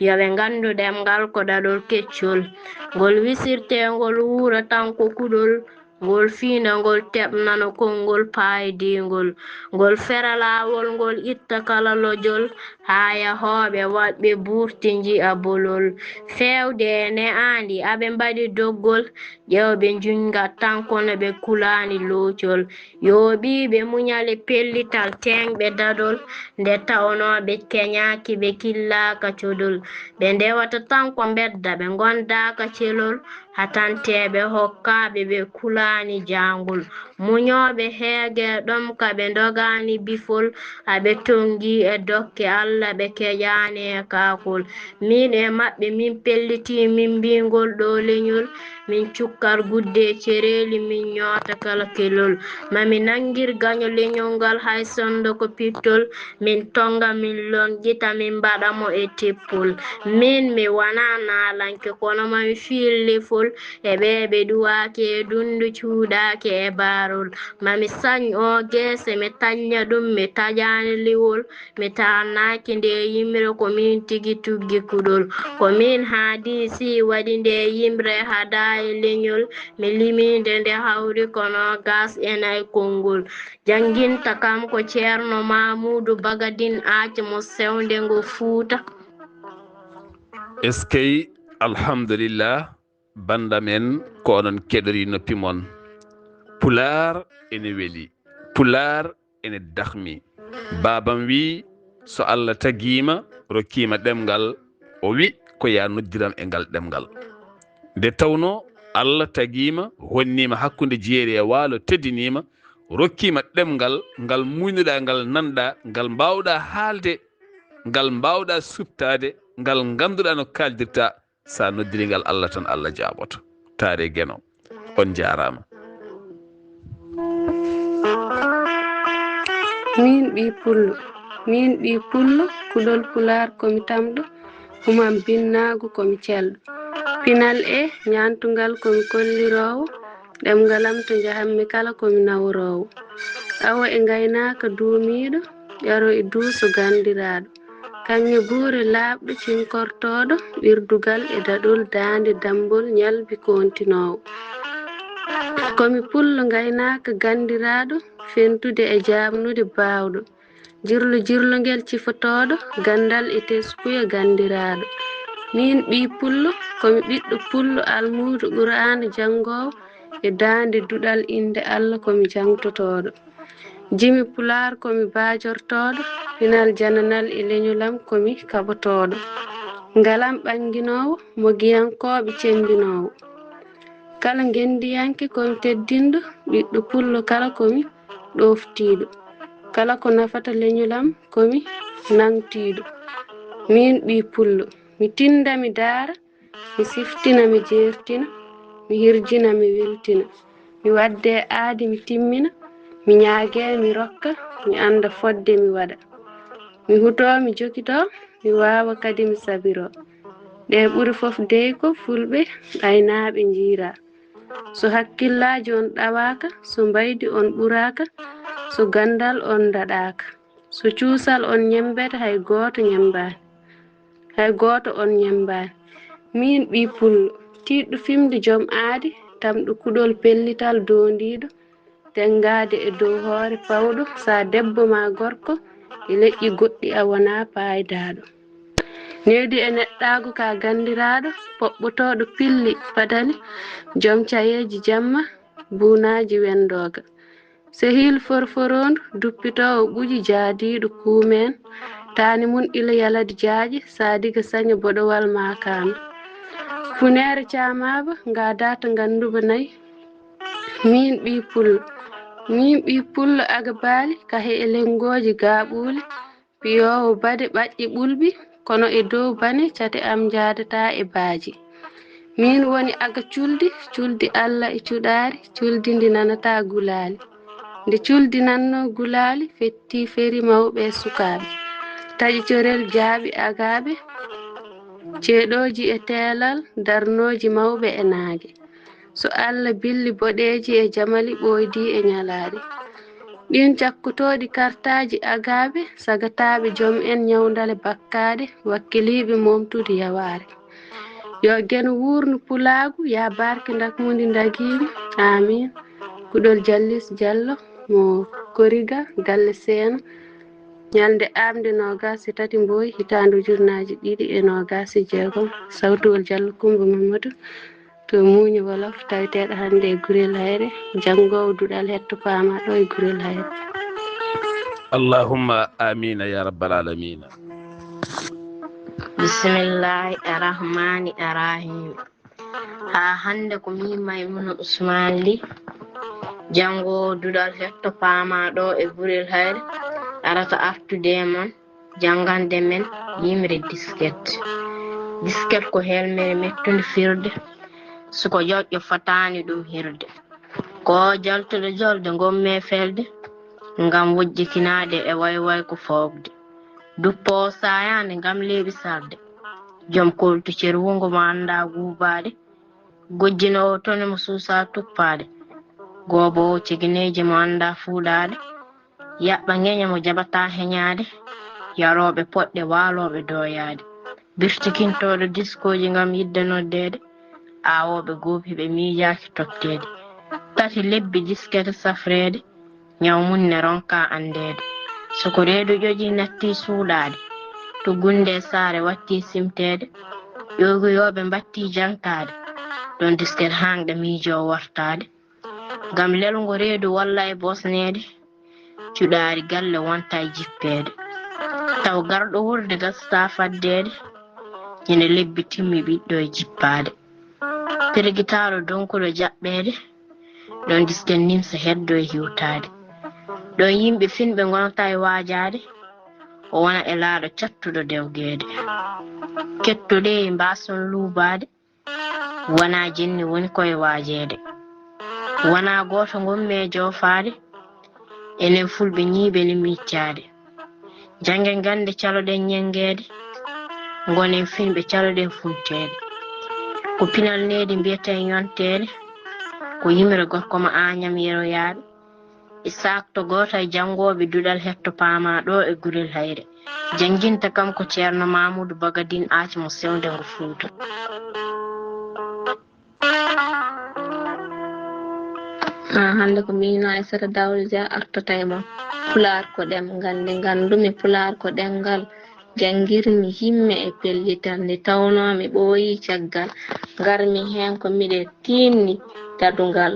yo ɓe nganndu ɗemngal ko ɗaɗol keccol. Ngol wisirtee ngol wuura tan ko kuɗol, ngol fiina ngol teɓnano konngol paaydiingol. Ngol fera laawol ngol itta kala lojol, haa yahooɓe waɗɓe buurti nji'a bolol. Feewde e ne'aandi aɓe mbaɗi doggol, ƴeewɓe njuñngat tan kono ɓe kulaani loocol. Yooɓiiɓe muñal e pellital teeŋɓe daɗol, nde tawnoo ɓe keñaaki ɓe killaaka codol. Ɓe ndewata tan ko mbedda ɓe ngondaaka celol, hatanteeɓe hokkaaɓe ɓe kulaani jaangol. Muñooɓe heege ɗomka ɓe ndogaani bifol, aɓe tonngi e dokke Alla ɓe keƴaani e kaakol. Min e maɓɓe min pellitii min mbiingol ɗo leñol, min cukkar gudde e cereeli min ñoota kala kelol. Ma mi nanngir gaño leñol ngal hay sonndo ko pittol, min tonnga min lonƴita min mbaɗa mo e teppol. Min mi wonaa naalanke kono ma mi fiil lefol, e ɓee ɓe ɗuwaaki e dunndu cuuɗaaki e baarol. Ma mi sañ oo geese, mi tañña ɗum, mi taƴaani liwol, mi taannaaki nde yimre, ko miin tigi tuggi kuɗol. Ko miin haadii si waɗi nde yimre hadaa e leñol, mi limiinde nde hawri ko noogaas e nay konngol. Jannginta kam ko Ceerno Maamuudu Bagadin Aac mo Sewnde ngo Fuuta. Eskey, alhamdulillah. Bannda men, ko onon keɗori noppi mon. Pulaar ene weli, Pulaar ene dahmi. Baabam wii, so Allah tagiima, rokkiima ɗemngal, o wi, ko yaa noddiram e ngal ɗemngal. Nde tawnoo Allah tagiima, honniima hakkunde jeeri e waalo, teddiniima, rokkiima ɗemngal, ngal muuynuɗaa, ngal nanɗaa, ngal mbaawɗaa haalde, ngal mbaawɗaa suɓtaade, ngal ngannduɗaa no kaaldirtaa, so a noddirii ngal Allah tan, Allah jaaboto. Taare Geno, on njaaraama. Min ɓii pullo, min ɓii pullo, kuɗol Pulaar ko mi tamɗo, humam binnaagu ko mi celɗo. Pinal e ñaantungal ko mi kolliroowo, Ɗemngal am to njahammi kala ko mi nawroowo. Awo e ngaynaaka duumiiɗo, ƴaro e duuso ganndiraaɗo. Kaŋŋe buure laaɓɗo cinkortooɗo, ɓirdugal e daɗol daande dammbol ñalbi koontinoowo. Ko mi pullo ngaynaaka ganndiraaɗo, fentude e jaaɓnude baawɗo. Jirlo jirlo ngel cifotooɗo, ganndal e teskuya ganndiraaɗo. Miin ɓii pullo, ko mi ɓiɗɗo pullo almuudo Qur'aana janngoowo e daande duɗal innde Alla ko mi jaŋtotooɗo. Jimi pulaar ko mi baajortooɗo, pinal jananal e leñol am ko mi kaɓotooɗo. Ngalam ɓannginoowo, mogiyankooɓe cemmbinoowo. Kala ngenndiyanke ko mi teddinɗo, ɓiɗɗo pullo kala ko mi ɗooftiiɗo. Kala ko nafata leñol am ko mi naŋtiiɗo. Miin ɓii pullo, mi tinnda mi daara, mi siftina mi jeertina, mi hirjina mi weltina. Mi waɗde aadi mi timmina, mi ñaage mi rokka, mi annda fodde mi waɗa. Mi hutoo mi jokitoo, mi waawa kadi mi sabiroo. Ɗe ɓuri fof dey ko fulɓe aynaaɓe njiira. So hakkillaaji on ɗawaaka, so mbaydi on ɓuraaka, so ganndal on ndaɗaaka, so cuusal on ñemmbete hay gooto ñemmbaani, hay gooto on ñemmbaani. Miin ɓii pullo, tiiɗɗo fimde joom aadi, tamɗo kuɗol pellital doondiiɗo, tenngaade e dow hoore pawɗo, sa debbo ma gorko, e leƴƴi goɗɗi a wonaa paaydaaɗo. Needi e neɗɗaagu ka ganndiraaɗo, poɓɓotooɗo pilli padali, joom cayeeji jamma, buunaaji wenndooga. Sehil forforoondu, duppitoowo ɓuƴi jaadiiɗo kuumeen, taani mum ila yaladi jaaƴe, saadiga saña boɗowal maakaama. Funeere caamaaba, ngaadaata ngannduba nayi, miin ɓii pullo, miin ɓii pullo agabaali, kahe e lenngooji gaaɓuuli, piyoowo bade ɓaƴƴe ɓulɓi, kono e dow bane cate am njaadataa e baaji. Miin woni aga culdi, culdi Alla e cuɗaari, culdi ndi nanataa gulaali. Nde culdi nannoo gulaali, fettii feri mawɓe e sukaaɓe. Taƴi corel jaaɓi agaaɓe, ceeɗooji e teelal, darnooji mawɓe e naange. So Alla billi boɗeeji e jamali ɓooydi e ñalaari. Ɗiin cakkotooɗi kartaaji agaaɓe, sagataaɓe joom en ñawndale bakkaaɗe, wakkiliiɓe momtude yawaare. Yo geno wuurnu pulaagu, yaa barke ndakmundi ndagiimi. Aamiin. Kuɗol Jallis Jallo mo Koriga, galle Seeno. Ñalnde aamnde noogaas e tati Mboy, hitaande ujunnaaji ɗiɗi e noogaas e jeegom. Sawtuwol Jallo Kummba Mamadou. To muuñi wolof taweteeɗo hannde e Gurel Hayre, janngoowo duɗal hetto paamaa ɗo e Gurel Hayre. Allahumma amina ya rabbal alamina. Bismillahi arrahmani arrahim. Haa hannde ko min Maymuna Usmaan Li, janngoowo duɗal hetto paamaa ɗo e Gurel Hayre, arata artude e mon. Janngande men yimre disket. Disket ko helmere mettunde firde, suko joƴƴo fotaani ɗum hirde. Ko jaltuɗo jolde ngomme felde, ngam wujjitinaade e wayway ko foogde. Duppoowo saayaande ngam leeɓi sarde. Joom koltu cer wungo mo anndaa guubaade. Gojjinoowo tone mo suusaa tuppaade. Gooboowo cegineeje mo anndaa fuuɗaade. Yaɓɓa ngeña mo jaɓataa heñaade, yarooɓe poɗɗe waalooɓe dooyaade, birtikintooɗo diskooji ngam yiɗde noddeede, aawooɓe goopi ɓe miijaaki totteede, tati lebbi diskete safreede, ñaw mum ne ronkaa anndeede. So ko reedu ƴoƴi nattii suuɗaade, tuggunde e saare wattii simteede, ƴooguyooɓe mbattii jaŋtaade, ɗoon disket haŋɗe miijoo wartaade. Ngam lelngo reedu walla e bosneede, cuɗaari galle wonta e jippeede. Taw garɗo wuurde gasataa faddeede, ene lebbi timmi ɓiɗɗo e jippaade. Pirgitaaɗo donkuɗo jaɓɓeede, ɗoon disken nimsa heddo e hiwtaade. Ɗoon yimɓe finɓe ngonata e waajaade, o wona e laaɗo cattuɗo dewgeede. Kettoɗee e mbaason luubaade, wonaa jinni woni koye waajeede. Wonaa gooto ngonmi e joofaade, enen fulɓe ñiiɓe ni miiccaade. Janngen gannde caloɗen ñenngeede, ngonen finɓe caloɗen funteede. Ko pinal needi mbiyeten yonteede, ko yimre gorko mo Añam yeroyaaɓe. Isaak to gooto e janngooɓe duɗal hetto paamaa ɗo e Gurel Hayre. Jannginta kam ko Ceerno Mamuudu Bagadin Aaj mo sewnde ngo Fuuta. Ah, hannde ko miin Aysata Daawda Dia artata e mon. Pulaar ko ɗemngal nde nganndumi, Pulaar ko ɗemngal janngirmi himme e pellital, nde tawnoo mi ɓooyii caggal, ngarmi heen ko miɗe tiimni dadungal,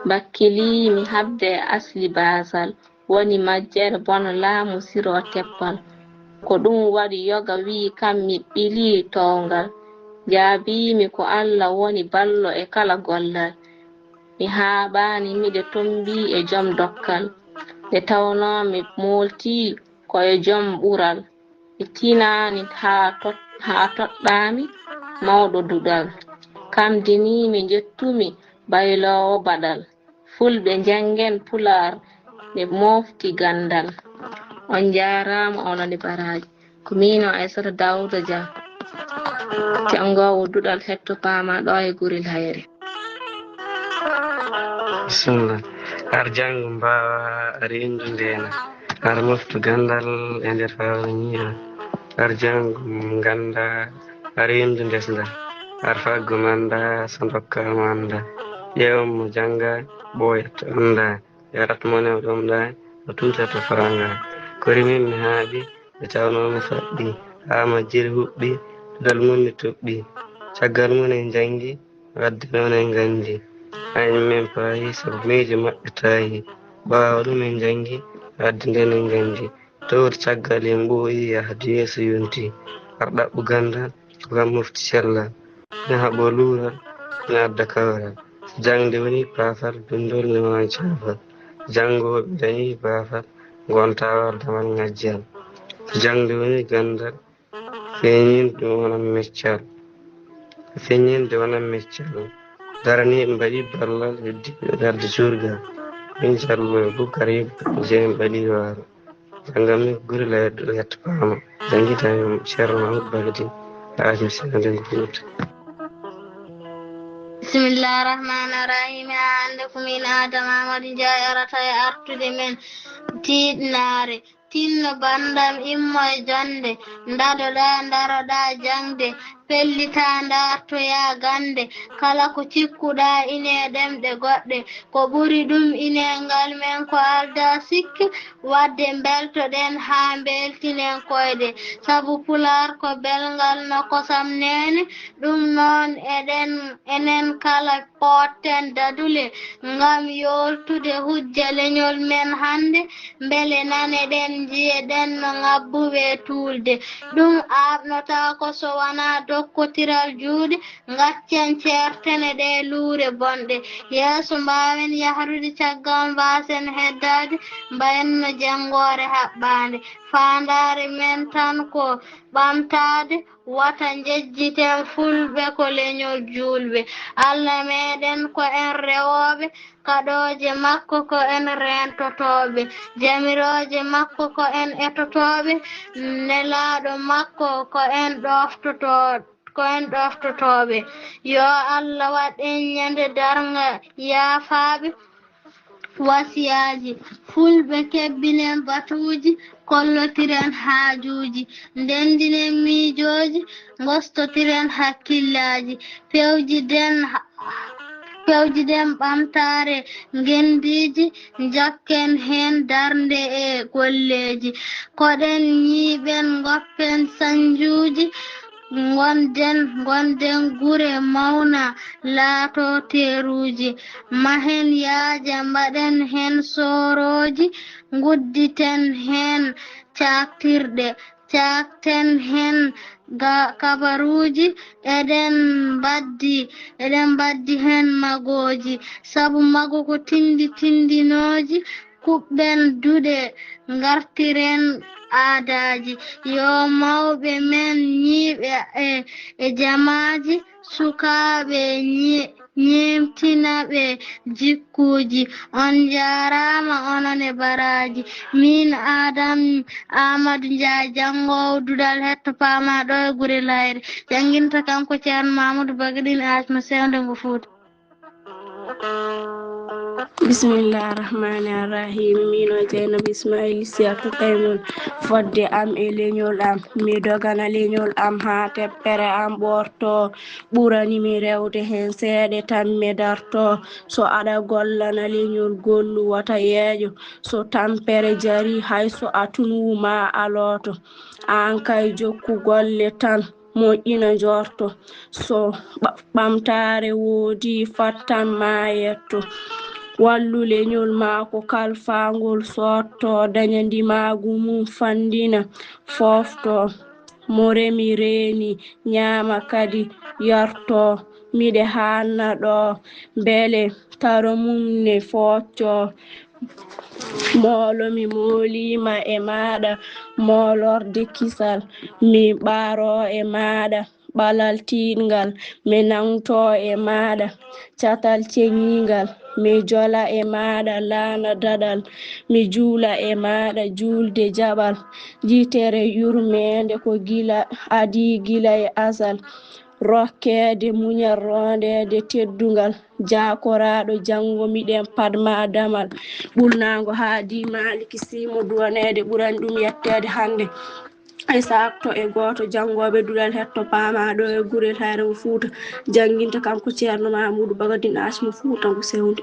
mbakkiliimi haɓde e asli baasal, woni majjere bono laamu siroo teppal. Ko ɗum waɗi yoga wii kam mi ɓilii toowngal, jaabiimi ko Alla woni ballo e kala gollal, mi haaɓaani miɗe tommbii e jom dokkal, nde tawnoo mi mooltii ko e jom ɓural. Mi tinaani haa tot-, haa toɗɗaami mawɗo duɗal. Kam diniimi njettumi bayloowo baɗal. Fulɓe njanngen Pulaar ɓe moofti ganndal. On njaaraama, onon e baraaji. Ko miin o Aysata Daawda Dia. Janngoowo duɗal hetto paamaa ɗo e Gurel Hayre. Bisimilla. Ar janngu mbaawa, ar inndu ndeena. Ar moftu ganndal e nder fawre ñiiwa. Ar janngu ngannda, ar inndu ndesda. Ar faggu mannda, so ndokkaama annda. Ƴeew mo jannga, ɓooyat annda. Yarat mo new ɗomɗa, o tuuta to faanga. Ko rimin mi haaɓi, ɓe tawnoo mi faɗɗi. Haa majjere huɓɓi, duɗal mum mi toɓɓi. Caggal mum en njanngi, wadde noon en nganndi. Haa en min paayi, sabu miijo maɓɓe taayi. Ɓaawo ɗum en njanngi, wadde nden en nganndi. Towde caggal en ɓooyi, yahdu yeeso yonti. Ar ɗaɓɓu ganndal, ko kam mofti cellal. Ina haɓoo luural, ina adda kawral. So jaŋde woni paafal, binndol ne wona caafal. Janngooɓe dañi baafal, ngonta war damal ngajjal. So jaŋde woni ganndal, feeñin ɗum wona meccal. Feeñinde wona meccal. Daraniiɓe mbaɗi ballal, heddiiɓe darde cuurgal. Min Callo e Bukar Yibba, Jeem ɓaɗi waalo. Janngammi ko Gure Layirɗe ɗo yetto paama. Janngita e Ceerno Mahmud Bagdin, Haajum Sennde ngo Fuuta. Bismillah rahmaan rahim. Haa hannde ko min Aadama Aamadu Njaay arata e artude men tiiɗnaare. Tinno banndam, immo e jonnde, ndadoɗaa, ndaroɗaa jaŋde, pellitaa, ndaartoyaa gannde, kala ko cikkuɗaa ine ɗemɗe goɗɗe, ko ɓuri ɗum ine ngal men ko aldaa sikke, waɗde mbeltoɗen haa mbeltinen koyɗe, sabu Pulaar ko belngal no kosam neene, ɗum noon eɗen, enen kala pootten dadule ngam yooltude hujja leñol men hannde, mbele naneɗen, njiyeɗen no ŋabbuɓe tuulde. Ɗum aaɓnotaako so wanaa dokkotiral juuɗe, ngaccen ceertene ɗee luure bonɗe. Yeeso mbaawen yahrude, caggal mbaasen heddaade, mbayen no jenngoore haɓɓaande. Faandaare men tan ko ɓamtaade, wata njejjiten Fulɓe ko leñol juulɓe. Alla meɗen ko en rewooɓe, kaɗooje makko ko en reentotooɓe, jamirooje makko ko en etotooɓe, nelaaɗo makko ko en ɗoftotoo-, ko en ɗoftotooɓe. Yo Alla waɗ en ñande darnga yaafaaɓe. Wasiyaaji. Fulɓe, kebbinen batuuji, kollotiren haajuuji, ndenndinen miijooji, ngostotiren hakkillaaji, pewjiden ha-, pewjiden ɓamtaare ngenndiiji, njakken heen darnde e golleeji. Koɗen ñiiɓen, ngoppen sañjuuji, ngonden, ngonden gure mawna, laatoo teeruuji. Mahen yaaja, mbaɗen heen soorooji, ngudditen heen caaktirɗe, caakten heen ga-, kabaruuji, eɗen mbaddi, eɗen mbaddi heen magooji, sabu mago ko tinndi tinndinooji, kuɓɓen duɗe, ngartiren aadaaji. Yo mawɓe men ñiiɓe e, e jamaaji, sukaaɓe ñi-, ñeemtina ɓe jikkuuji. On njaaraama, onon e baraaji. Miin Aadam Aamadu Njaay, janngoowo duɗal hetto paamaa ɗo e Gure Layre. Jannginta kam ko Ceerno Maamadu Bagɗin Aaj mo sewnde ngo Fuuta. Bismillah rahmani rahim. Min o Jeynaba Ismail Sy, artatay mon fodde am e leñol am. Mi dogana leñol am haa teppere am ɓoorto. Ɓurani mi rewde heen seeɗa tan mi darto. So aɗa gollana leñol, gollu wota yeeƴo. So tampere jarii, hay so a tunwu ma a looto. Aan kay jokku golle tan, moƴƴina njorto. So ɓa-, ɓamtaare woodii, fattan ma yetto. Wallu leñol maa ko kalfaangol sootto, daña ndimaagu mum fanndina, foofto. Mo remi reeni, ñaama kadi yarto. Miɗe haanna ɗo, mbele taro mum ne foocco. Moolo mi mooliima e maaɗa, moolorde kisal mi ɓaaroo e maaɗa, ɓalal tiiɗngal mi nangtoo e maaɗa, catal ceñiingal mi jola e maaɗa, laana daɗal mi juula e maaɗa, juulde jaɓal, yitere yurmeende ko gila adii gila e asal, rokkeede muñal, roondeede teddungal, jaakoraaɗo janngo miɗen padma damal, ɓulnaango haadi Maaliki Sii mo duwaneede ɓurani ɗum yetteede hannde. E saakto e gooto janngooɓe duɗal hetto paama ɗo e gurel Hayre mo Fuuta, jannginta kam ko Ceerno Mamuudu Bagadin Aasi mo Fuuta ngo sewnde.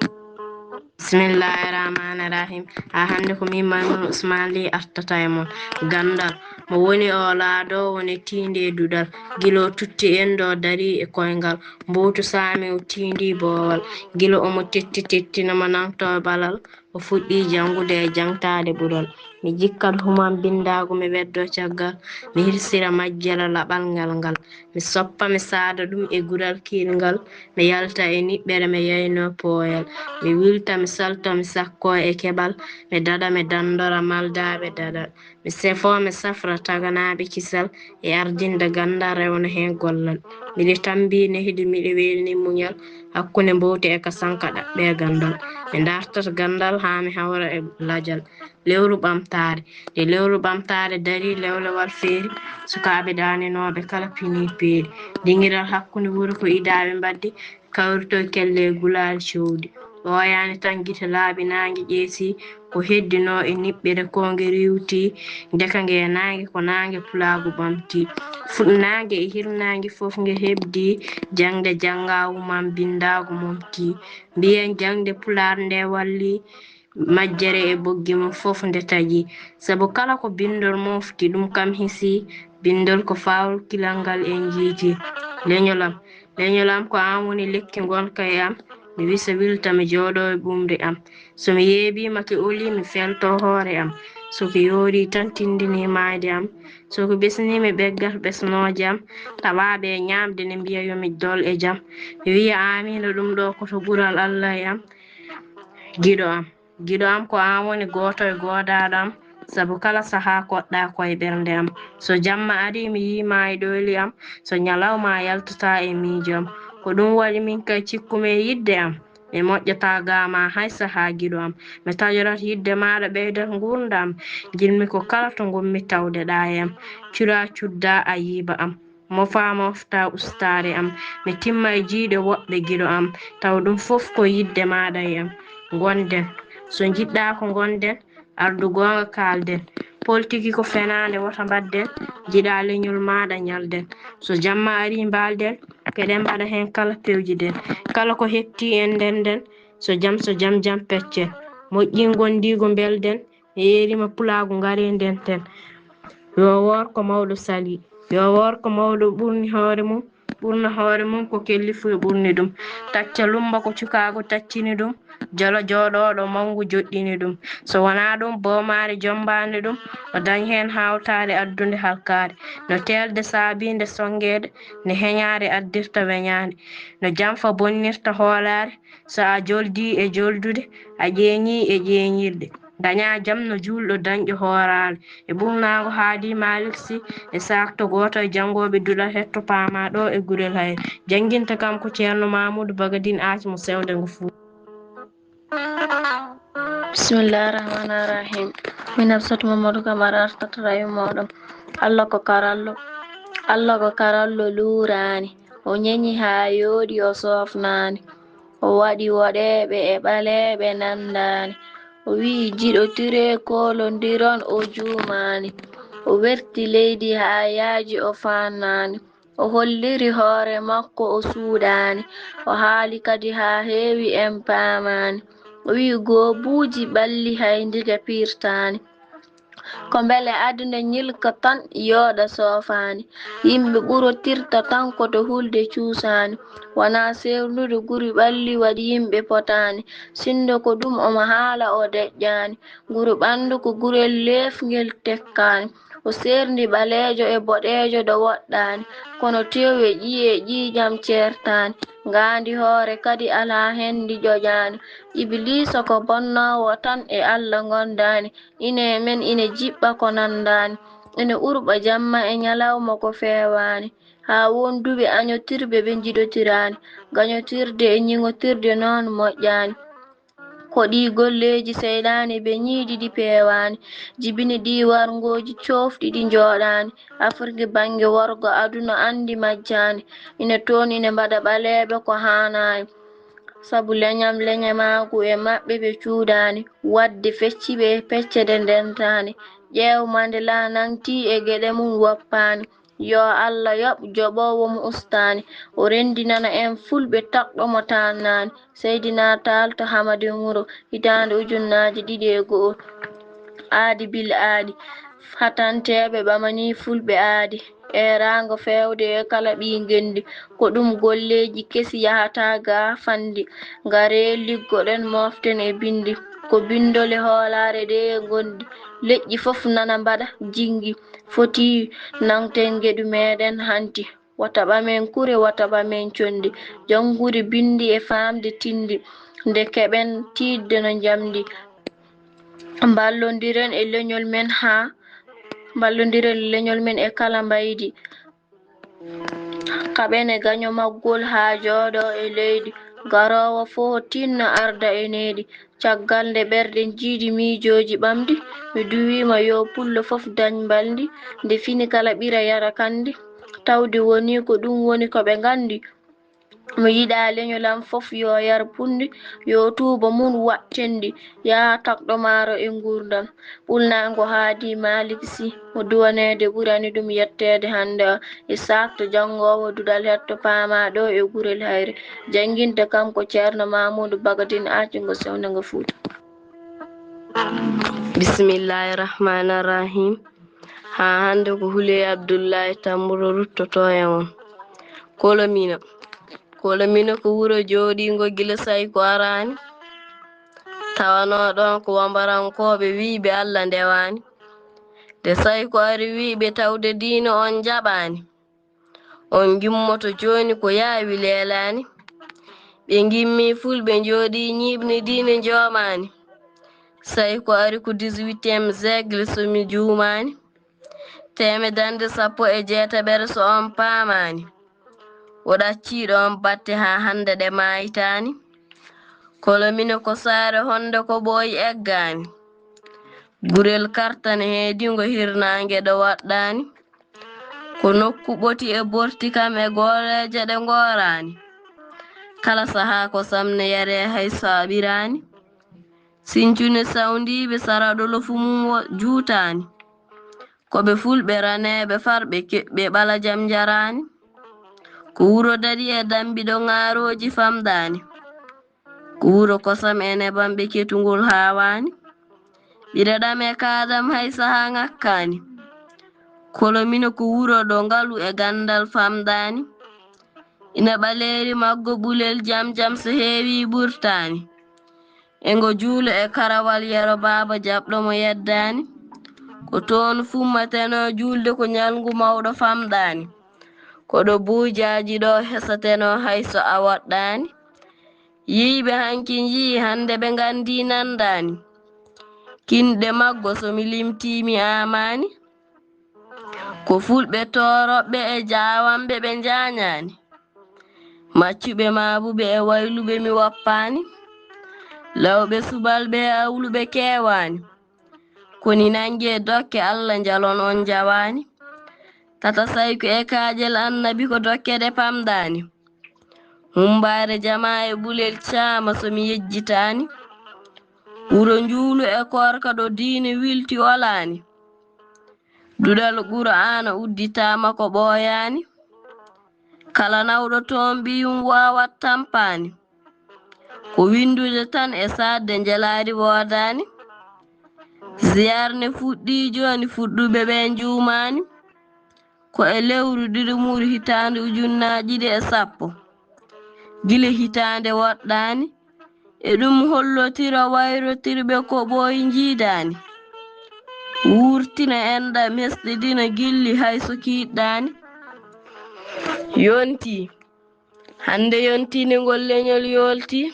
Bismillahi rahmani rahim. Ha hannde ko min Maymun Usman Li artata e mon. Ganndal, mo woni o laado woni tiinde e duɗal. Gila o tutti enɗo dari e koyngal, mbuutu saami o tiindi boowal. Gila omo tetti tettina mo nangto e ɓalal, o fuɗɗi janngude e jaŋtaade ɓural. Mi jikkat humam binndaagu, mi weddo caggal, mi hirsira majjere laɓal ngal ngal. Mi soppa, mi saada ɗum e gural kiilngal, mi yalta e niɓɓere, mi yayno pooyal. Mi wilta, mi salto, mi sakko e keɓal, mi daɗa, mi danndora maldaaɓe daɗal. Mi sefo, mi safra taganaaɓe kisal e ardinde ganndal rewna heen gollal. Miɗo tambi nehdi, miɗo welni muñal, hakkunde mbowte e ka sanka ɗaɓɓe ganndal. Mi dartat ganndal haa mi hawra e lajal. Lewru ɓamtaare. Nde lewru ɓamtaare darii, lewlewal feeri, sukaaɓe ɗaaninooɓe kala pinii peeri. Dingiral hakkunde wuro ko idaaɓe mbaddi, kawritoy kelle e gulaali cowdi. Ɓooyaani tan gite laaɓi naange ƴeesi, ko heddinoo e niɓɓere ko nge riiwti, ndeka nge naange ko naange pulaagu ɓamti. Fuɗnaange e hirnaange fof nge heɓdi, jaŋde jannga wumam binndaagu momti. Mbiyen jaŋde pulaar nde walli, majjere e ɓoggi mum fof nde taƴi. Sabu kala ko binndol mofti, ɗum kam hisi, binndol ko faawol kilal ngal en njiiti. Leñol am, leñol am ko aan woni lekki ngonka e am, mi wisa wilta mi jooɗo e ɓumri am. So mi yeebiima ki oli, mi felto hoore am. So ki yoori tan tindini maayde am. So ki ɓesni mi ɓeggat ɓesnooje am, tawaaɓe e ñaamde ne mbiya yo mi dol e jam. Mi wiya aamiina ɗum ɗo ko to ɓural Allah e am. Giɗo am. Giɗo am ko aan woni gooto e goodaaɗo am, sabu kala sahaa koɗɗa ko e ɓernde am. So jamma arii mi yii ma e ɗoyli am, so ñalawma a yaltataa e miijo am. Ko ɗum waɗi min kay cikkumi e yiɗde am, mi moƴƴataa gaa ma hay sahaa giɗo am. Mi tajorat yiɗde maaɗa ɓeydat nguurndam am, njiɗmi ko kala to ngonmi tawde ɗa e am. Cura cudda ayiiba am. Mofa mofta ustaare am, mi timma e jiiɗe woɓɓe giɗo am, taw ɗum fof ko yiɗde maaɗa e am. Ngonden, so njiɗɗa ko ngonden, ardu goonga kaalden. Politiki ko fenaande wota mbaɗden, njiɗa leñol maaɗa ñalden. So jamma arii mbaalden, keɗen mbaɗa heen kala pewjiɗen. Kala ko heɓti en ndenden, so jam so jam jam peccen. Moƴƴi ngondiigu mbelden, mi yeeriima pulaagu ngare ndenten. Yo woor ko mawɗo sali, yo woor ko mawɗo ɓurni hoore mum, ɓurna hoore mum ko kellifu e ɓurni ɗum. Tacca lumba ko cukaagu taccini ɗum, jolo jooɗooɗo manngu joɗɗini ɗum. So wonaa ɗum boomaare jombaani ɗum, o dañ heen haawtaare addunde halkaare. No teelde saabiinde sonngeede, nde heñaare addirta weñaande, no jamfa bonnirta hoolaare, so a joldii e joldude, a ƴeenyii e ƴeenyirde. Dañaa jam no juulɗo dañɗo hooraare. E ɓurnaango haadi Maalik Si e saakto gooto e janngooɓe duɗal hetto paama ɗo e gurel hayre. Jannginta kam ko Ceerno Maamuudu Bagadin Aasi mo sewnde ngo fuu. Bismillah rahman rahim. Min Hafsatu Mamadou Kamara artata rayu mooɗon. Allah ko karallo. Allah ko karallo luuraani. O ñeñi haa yooɗi, o soofnaani. O waɗi woɗeeɓe e ɓaleeɓe nanndaani. O wi'i, "Njiɗotiree, koolondiron," o juumaani. O werti leydi haa yaaji, o faannaani. O holliri hoore makko, o suuɗaani. O haali kadi haa heewi, en paamaani. O wi'i, "Goobuuji ɓalli hay ndige piirtaani. Ko mbele aduna ñilka tan, yooɗa soofaani. Yimɓe ɓurotirta tan ko to hulde cuusaani. Wonaa seerndude guri ɓalli waɗi yimɓe potaani. Sinndo ko ɗum omo haala, o deƴƴaani. Nguru ɓanndu ko gurel leefngel tekkaani." O seerndi ɓaleejo e boɗeejo ɗo woɗɗaani. Kono tew e ƴiye e ƴiiƴam ceertaani. Ngaandi hoore kadi alaa heen ndi ƴoƴaani. Ibiliisa ko bonnoowo tan, e Alla ngondaani. Ine men ine jiɓɓa ko nanndaani. Ine urɓa jamma e ñalawma ko feewaani. Haa won duɓe añotirɓe ɓe njiɗotiraani. Gañotirde e ñiŋotirde noon moƴƴaani. Ko ɗii golleeji seyɗaane ɓe ñiiɗi ɗi peewaani. Jibini ɗii warngooji coofɗi ɗi njooɗaani. Afrik bannge worgo aduna anndi majjaani. Ine toon ine mbaɗa ɓaleeɓe ko haanaani. Sabu leñam leñamaagu e maɓɓe ɓe cuuɗaani. Waɗde fecci ɓe e pecce ɗe ndentaani. Ƴeew Mandela nangtii e geɗe mum woppaani. Yo Alla yoɓ joɓoowo mo ustaani. O renndinana en fulɓe takɗo mo taannaani. Seydina Taal to Hamadi Wuro, hitaande ujunnaaji ɗiɗi e go'o. Aadi bil aadi. Hatanteeɓe ɓamanii fulɓe aadi. Eeraango feewde e kala ɓii ngenndi. Ko ɗum golleeji kesi yahata ga fanndi. Ngaree liggoɗen mooften e binndi. Ko binndole hoolaare ɗe e ngonndi. Leƴƴi fof nana mbaɗa jinngi. Foti nangten ngeɗu meeɗen hanti. Wata ɓamen kure, wata ɓamen conndi. Janngude binndi e faamde tinndi. Nde keɓen tiiɗde no njamndi. Mballondiren e leñol men haa, mballondiren e leñol men e kala mbaydi. Kaɓen e gaño maggol haa jooɗo e leydi. Garoowo fof tinno arda e needi. Caggal nde ɓerɗe njiidi miijooji ɓamɗi, mi duwiima yo pullo fof dañ mbalndi. Nde fini kala ɓira yara kandi. Tawde woni ko ɗum woni ko ɓe nganndi. Mi yiɗaa leñol am fof yo yar punndi, yo tuuba mum waɗ tenndi, yaha takɗo maaro e nguurndam. Ɓulnaango haadi Maalik Si, mo duwaneede ɓurani ɗum yetteede hannde o, Isaak to janngoowo duɗal hetto paamaa ɗo e Gurel Hayre, jannginta kam ko Ceerno Maamuudu Bagadin Aaci ngo Sewnde ngo Fuuta. Bismillaahi Rahmaani Rahiim. Haa hannde ko Huley Abdullaahi Tammburo ruttotoo e mon. Kolomina. Kolomina ko wuro jooɗiingo gila Sayko araani. Tawanoo ɗoon ko wambarankooɓe wiyɓe Alla ndewaani. Nde Sayko ari wiyɓe tawde diine on njaɓaani. On ngimmoto jooni ko yaawi leelaani. Ɓe ngimmi fulɓe njooɗii ñiiɓni diine njoomaani. Sayko ari ko dix-huitième siècle so mi juumaani. Teemedannde sappo e jeetaɓere so on paamaani. O ɗaccii ɗoon batte haa hannde ɗe maaytaani. Kolomina ko saare honde ko ɓooyi eggaani. Gurel kartan heedingo hirnaange ɗo waɗɗaani. Ko nokku ɓoti e borti kam e gooreeje ɗe ngooraani. Kala sahaa ko samne yaree hay so a ɓiraani. Sincune sawndiiɓe sara ɗo lofu mum wo juutaani. Ko ɓe fulɓe raneeɓe farɓe keɓɓe ɓala jam njaraani. Ko wuro daɗi e dambi ɗo ŋaarooji famɗaani. Ko wuro kosam e nebam ɓe ketungol haawaani. Ɓira ɗam e kaadam hay sahaa ŋakkaani. Kolomina ko wuro ɗo ngalu e ganndal famɗaani. Ina ɓaleeri maggo ɓulel jam jam so heewi ɓurtaani. E ngo juulo e karawal Yero Baaba jaɓɗo mo yeddaani. Ko toon fummatenoo juulde ko ñalngu mawɗo famɗaani. Ko ɗo buujaaji ɗo hesatenoo hay so a woɗɗaani. Yiyɓe hankin yiyi hannde ɓe nganndii nanndaani. Kinɗe maggo so mi limtii mi aamaani. Ko fulɓe tooroɓɓe e jaawanɓe ɓe njaañaani. Maccuɓe maabuɓe e wayluɓe mi woppaani. Lawɓe subalɓe e awluɓe keewaani. Koni nannge dokke Alla njalon on njawaani. Tata Sayko e kaaƴel Annabi ko dokke ɗe pamɗaani. Hummbaare jamaa e ɓulel caama so mi yejjitaani. Wuro njuulu e koorka ɗo diine wilti olaani. Duɗal Qur'aana udditaama ko ɓooyaani. Kala nawɗo toon ɓiyum waawat tampaani. Ko winndude tan e saatde njelaari woodaani. Ziyaar ne fuɗɗii jooni, fuɗɗuɓe ɓe njuumaani. Ko e lewru ɗiɗi muuru hitaande ujunnaaji ɗiɗi e sappo. Gila hitaande woɗɗaani. E ɗum hollotira wayrotirɓe ko ɓooyi njiidaani. Wuurtina enɗam, hesɗiɗina gilli hay so kiiɗɗaani. Yontii. Hannde yontii nde ngol leñol yooltii.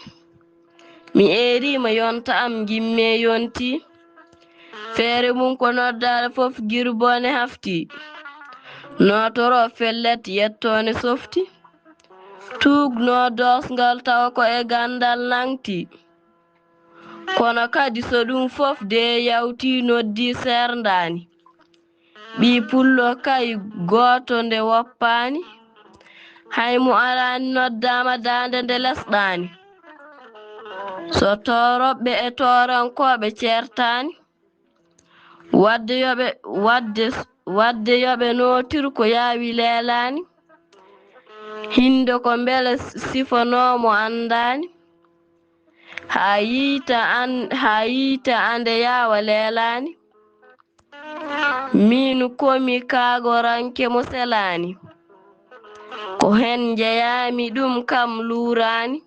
Mi eeriima yonta am njimmee yontii. Feere mum ko noddaade fof girbone haftii. Nootoro fellet yettoone softi. Tuugnoo doosngal tawa ko e ganndal nangtii. Kono kadi so ɗum fof de yawtii noddii seerndaani. Ɓii pullo kay gooto nde woppaani. Hay mo araani noddaama daande nde lesɗaani. So tooroɓɓe e tooronkooɓe ceertaani. Wadde yo ɓe, wadde, wadde yo ɓe nootir ko yaawi leelaani. Hinde ko mbele sifanoo mo anndaani. Haa yiita an, haa yiita ande yaawa leelaani. Min komi kaagoranke mo selaani. Ko heen njeyaami ɗum kam luuraani.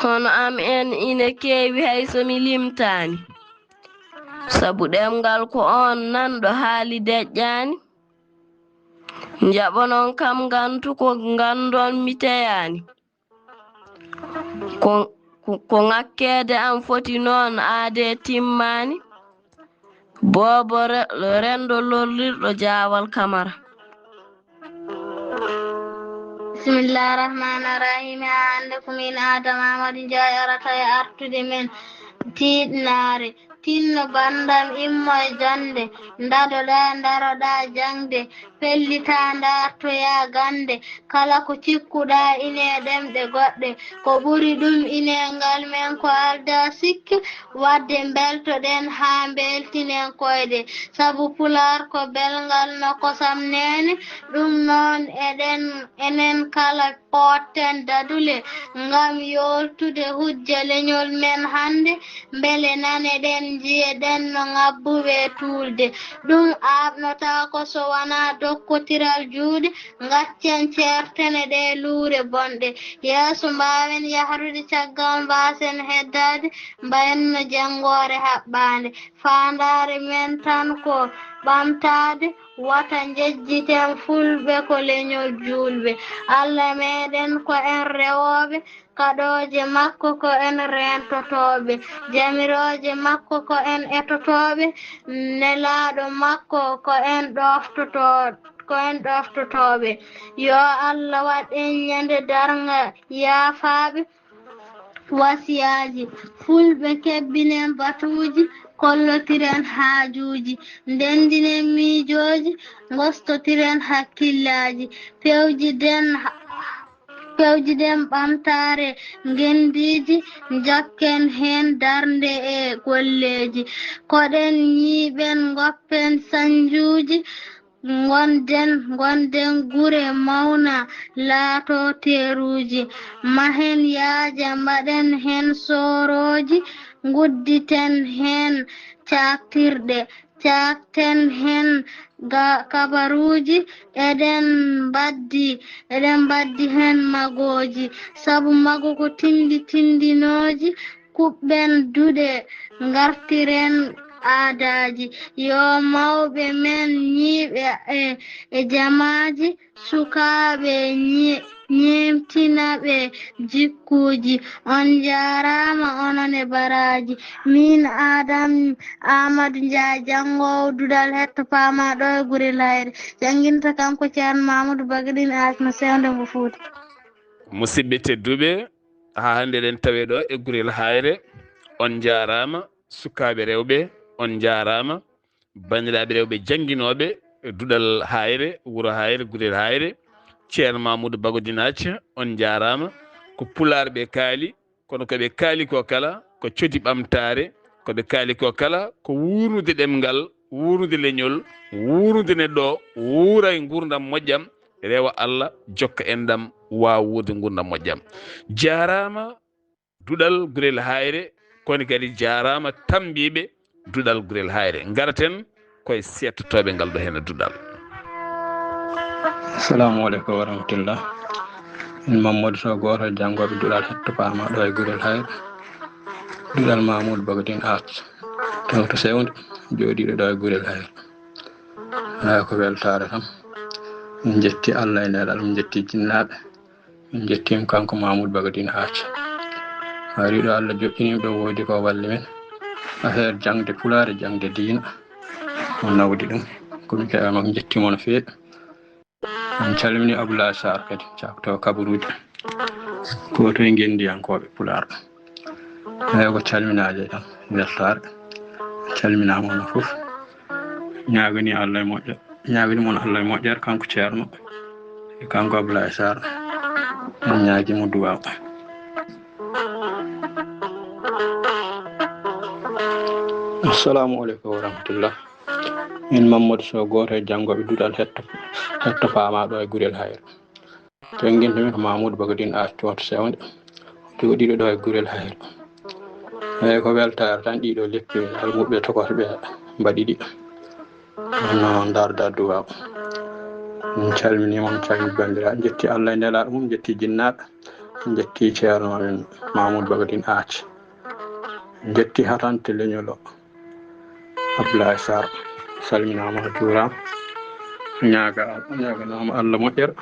Hono am en ina keewi hay so mi limtaani. Sabu ɗemngal ko oon nanɗo haali deƴƴaani. Njaɓonon kam ngantu ko nganndon mi teyaani. Ko, ko, ko ŋakkeede am foti noon aadee timmaani. Boobo re-, renndo lollirɗo Jaawal Kamara. Bismillah rahmaan rahim. Haa hannde ko min Aadama Aamadu Njaay arata e artude men tiiɗnaare. Tinno banndam, immo e jannde, ndadoɗaa, ndaroɗaa jaŋde, pellitaa, ndaartoyaa gannde. Kala ko cikkuɗaa ine e ɗemɗe goɗɗe, ko ɓuri ɗum ine e ngal men ko aldaa sikke. Waɗde mbeltoɗen haa mbeltinen koyɗe, sabu Pulaar ko belngal no kosam neene. Ɗum noon eɗen, enen kala pootten dadule ngam yooltude hujja leñol men hannde, mbele naneɗen, njiyeɗen no ŋabbuɓe tuulde. Ɗum aaɓnotaako so wanaa dokkotiral juuɗe, ngaccen ceertene ɗe luure bonɗe. Yeeso mbaawen yahrude, caggal mbaasen heddaade, mbayen no jenngoore haɓɓaande. Faandaare men tan ko ɓamtaade, wata njejjiten fulɓe ko leñol juulɓe. Alla meɗen ko en rewooɓe, kaɗooje makko ko en reentotooɓe, jamirooje makko ko en etotooɓe, nelaaɗo makko ko en ɗoftotoo-, ko en ɗoftotooɓe. Yo Alla waɗ en ñande darnga yaafaaɓe. Wasiyaaji. Fulɓe, kebbinen batuuji, kollotiren haajuuji, ndenndinen miijooji, ngostotiren hakkillaaji, pewjiden, pewjiden ɓamtaare ngenndiiji, njakken heen darnde e golleeji. Koɗen ñiiɓen, ngoppen sañjuuji, Ngonden, ngonden gure mawna, laato teeruuji, mahen yaaja, mbaɗen heen soorooji, ngudditen heen caaktirɗe, caakten heen ga-, kabaruuji, eɗen mbaddi, eɗen mbaddi heen magooji, sabu mago ko tinndi tinndinooji, Kuɓɓen duɗe, ngartiren aadaaji. Yo mawɓe men ñiiɓe e, e jamaaji, sukaaɓe ñi-, ñeemtinaɓe jikkuuji. On njaaraama, onon e baraaji. Miin Aadam Aamadu Njaay, janngoowo duɗal hetto paamaa ɗo e Gurel Hayre. Jannginta kanko Ceerno Maamadu Bagɗin Aas mo sewnde ngo Fuuta. Musidɓe tedduɓe, haa hannde eɗen tawe ɗo e Gurel Hayre. On njaaraama, sukaaɓe rewɓe, on njaaraama. Banndiraaɓe rewɓe jannginooɓe e duɗal Hayre, wuro Hayre, Gurel Hayre, Ceerno Mamoudou Bagodinaac, on njaaraama. Ko Pulaar ɓe kaali, kono ko ɓe kaali ko kala, ko codi ɓamtaare, ko ɓe kaali ko kala, ko wuurnude ɗemngal, wuurnude leñol, wuurnude neɗɗo, wuura e nguurndam moƴƴam, rewa Allah, jokka enɗam, waawa wuurde nguurndam moƴƴam. Jaaraama duɗal Gurel Hayre, kono kadi jaaraama tammbiiɓe duɗal Gurel Hayre. Ngaraten koye seettotooɓe ngal ɗo heen duɗal. Assalamu aleykum wa rahmatullah. Min Mamadou Sow, gooto e janngooɓe duɗal hetto paama ɗo e Gurel Hayre. Duɗal Mamoudou Bagodin Ath, kanko to sewnde, jooɗiiɗo ɗo e Gurel Hayre. Eeyi, ko weltaare tan. Min njetti Allah e nelaaɗo, min njetti jinnaaɓe. Min njettiima kanko Mamoudou Bagodin Ath. Ari ɗo Allah joɗɗini ɗo, woodi ko walli men. Affaire jaŋde Pulaar e jaŋde diina. O nawdi ɗum. Ko mi keɓa mak njetti mo no feewi. En calmini Abdoulaye Sarr kadi, cakto kabaruuji. Ko to e ngenndiyankooɓe Pulaar. Eeyi, ko calminaaje tan, weltaare. Calminaama on fof. Ñaagani Allah e moƴƴere. Ñaagani mon Allah e moƴƴere, kanko Ceerno. E kanko Abdoulaye Sarr. En ñaagi mo duwaaw. Assalamu aleykum wa rahmatullah. Min Mamadou Sow, gooto e janngooɓe duɗal hetto, hetto paama ɗo e Gurel Hayre. To en ngenndi min ko Mamoudou Bagodin Ath, cooto sewnde. Jooɗiiɗo ɗo e Gurel Hayre. Eeyi, ko weltaare tan, ɗiɗo leppi almuɓɓe tokoto ɓe mbaɗi ɗi. Hono Ndar Dadduwaaw. Min calminii mon, calmini banndiraaɓe. Njetti Allah e nelaaɗo mum, njetti jinnaaɓe. Njetti Ceerno men Mamoudou Bagodin Ath. Njetti hatante leñol o. Abdoulaye Sarr, salminaama, a juuraama. Ñaaga-, ñaaganaama Allah moƴƴere.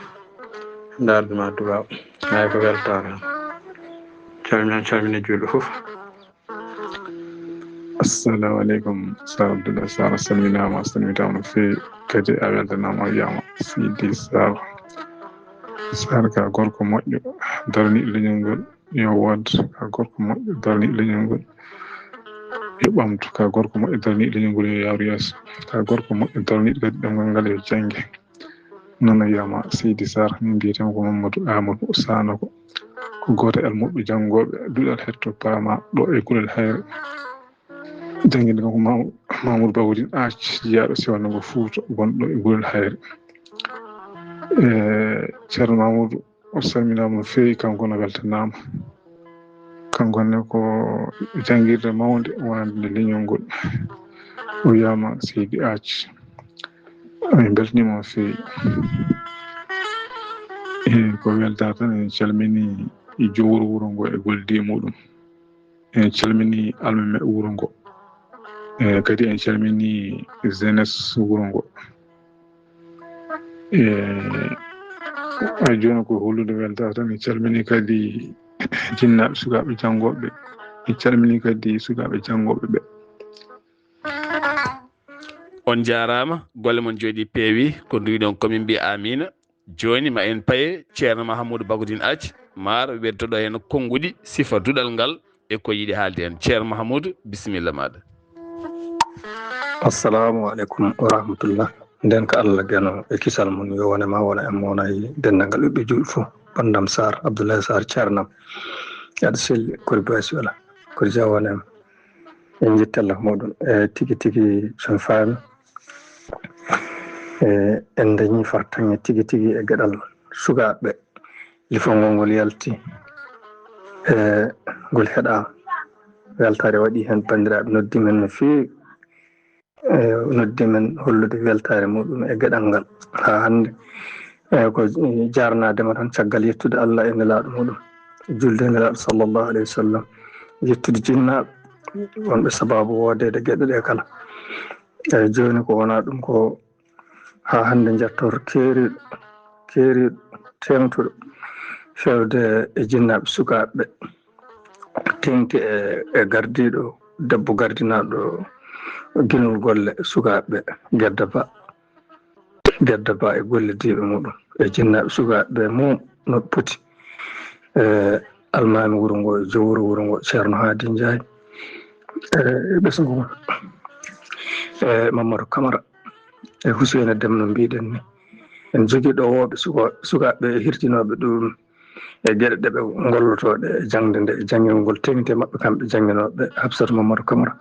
Ndaarde ma duwaaw. Eeyi, ko weltaare. Calmina, calmina juulɓe fof. Assalamu aleykum, Sar Abdoulaye Sarr, a salminaama, a salmitaama no feewi, kadi a weltanaama, a wiyaama Sidi Sarr. Sarr ka gorko moƴƴo, darni leñol ngol, yo wood, ka gorko moƴƴo, darni leñol ngol, yo ɓamtu, ka gorko moƴƴo, darni leñol ngol, yo yaaru yeeso, ka gorko moƴƴo, darni kadi ɗemngal ngal, yo jannge. Noon o wiyama Seydi Sarr, min mbiyetee ko Mamadou Amadou Sanoko, ko gooto e almuɓɓe janngooɓe duɗal hetto paama ɗo e Gurel Hayre. Jannginde kanko Mamoudou Bagodin Ath, jiyaaɗo Siwanago Fuuta, gonɗo e Gurel Hayre. E, Ceerno Mamoudou, o salminaama no feewi, kanko ne weltanaama. Kanko ne ko janngirde mawnde wonande nde leñol ngol. O wiyama Seydi Ath. Min mbeltaniima on feewi. E, ko weltaare tan, en calmini e jowro wuro ngo e gollidiiɓe muɗum. En calmini almameeɓe wuro ngo. E, kadi en calmini jeunesse wuro ngo. E, ay jooni ko hollude weltaare tan, en calmini kadi jinnaaɓe, sukaaɓe janngooɓe. En calmini kadi sukaaɓe janngooɓe ɓe. On njaaraama, golle mon njooɗii peewi, ko nduwiɗon ko min mbiya amiina. Jooni ma en paye Ceerno Mahamuudu Bagodin Ath, maar weddoɗo heen konnguɗi sifa duɗal ngal e ko yiɗi haalde heen. Ceerno Mahamuudu, bisimilla maaɗa. Assalamu aleykum wa rahmatullah. Nden ko Allah geno e kisal mum, yo wone ma, wona e mon, e denndaangal ɓiɓɓe juulɓe fof. Banndam Sarr, Abdoulaye Sarr, ceernam. Aɗa selli, kori basi wala, kori jam wone ma. En njetti Allah ko mawɗum. E, tigi tigi, so mi faami, e, en dañi fartaŋŋe tigi tigi e geɗal sukaaɓe. Lifongol ngol yalti, e, ngol heɗaama. Weltaare waɗi heen, banndiraaɓe noddi men no feewi. E, noddi men hollude weltaare muɗum e geɗal ngal haa hannde. E, ko jaarnaade ma tan, caggal yettude Allah e Nelaaɗo muɗum, julde e Nelaaɗo sallallahu alayhi wa sallam, yettude jinnaaɓe wonɓe sabaabu woodeede geɗe ɗe kala. E, jooni ko wonaa ɗum ko haa hannde njettoor keeriiɗo, keeriiɗo, teeŋtuɗo, fewde e jinnaaɓe sukaaɓe ɓe, teeŋti e, e gardiiɗo, debbo gardinaaɗo ginol golle sukaaɓe ɓe, Gedda Ba. Gedda Ba e gollidiiɓe muɗum, e jinnaaɓe sukaaɓe ɓe mum no poti. E, almaami wuro ngo, e jowro wuro ngo, Ceerno Haadi Njaay, e, e ɓesngu mum, e, Mamadou Camara, e Huseyna Dem no mbiɗen ni. En jogii ɗo wooɓe suko-, sukaaɓe hirjinooɓe ɗum e geɗe ɗe ɓe ngollotoo ɗe e jaŋde nde, e janngingol teeŋti e maɓɓe kamɓe jannginooɓe, Hafsat Mamadou Camara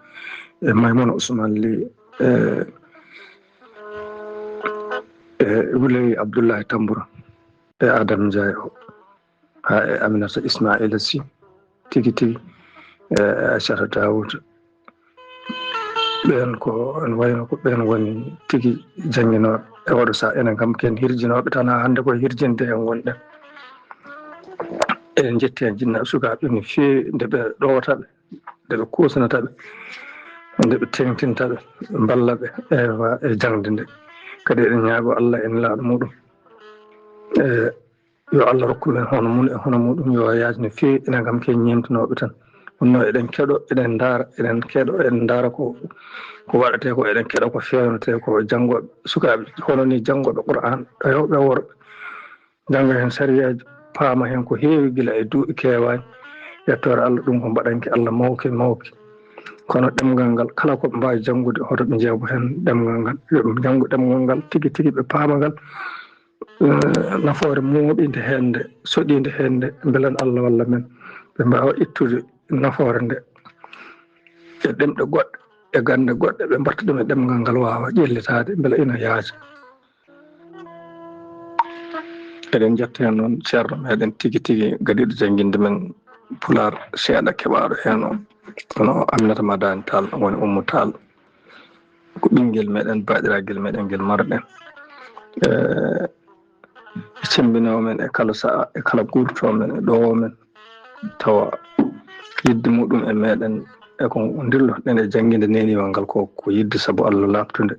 e Maymuna Ousmane Ly e, e Wuley Abdoullahi Tambura e Adam Ndiaye o, haa e Aminata Ismaila Sy, tigi tigi, e Aissata Dawoud. Ɓeen ko, ene wayno ko ɓeen woni tigi jannginooɓe. E oɗo sahaa, enen kam ken hirjinooɓe tan, haa hannde koye hirjinde en ngonɗen. Eɗen njetti heen jinnaaɓe sukaaɓe no feewi, nde ɓe ɗowata ɓe, nde ɓe kuusanata ɓe, nde ɓe teeŋtinta ɓe, mballa ɓe, ewa, e jaŋde nde. Kadi eɗen ñaagoo Allah e Nelaaɗo muɗum. E, yo Allah rokku men hono mum e hono muɗum, yo yaaj no feewi, enen kam ken ñeemtinooɓe tan. Ɗum noon eɗen keɗo, eɗen ndaara, eɗen keɗo, eɗen ndaara ko, ko waɗetee ko, eɗen keɗo ko feewnetee ko, janngooɓe, sukaaɓe hono ni janngooɓe Qur'aan, rewɓe e worɓe, jannga heen sariyaaji, paama heen ko heewi gila e duuɓi keewaaji. Yettoore Allah, ɗum ko mbaɗanki Allah mawki mawki. Kono ɗemngal ngal, kala ko ɓe mbaawi janngude, hoto ɓe njeebo heen ɗemngal ngal. Yo ɓe njanngu ɗemngal ngal tigi tigi, ɓe paama ngal. Eh, nafoore mooɓinde heen nde, soɗiinde heen nde, mbelen Allah walla men, ɓe mbaawa ittude nafoore nde e ɗemɗe goɗɗe, e gannde goɗɗe, ɓe mbaɗta ɗum e ɗemngal ngal, waawa ƴellitaade, mbela ina yaaja. Eɗen njetta heen noon ceerno meɗen tigi tigi gadiiɗo jannginde men Pulaar seeɗa keɓaaɗo heen o, kono Aminata Madani Tall, woni Ummu Tall. Ko ɓinngel meɗen, baaɗiragel meɗen ngel marɗen. E, e semmbinoowo men e kala sahaa, e kala guurtoowo men, e ɗowo men. Tawa yidde muɗum e meɗen, e ko ndillotoɗen e jannginde neeniwal ngal ko, ko yidde sabu Allah laaɓtunde.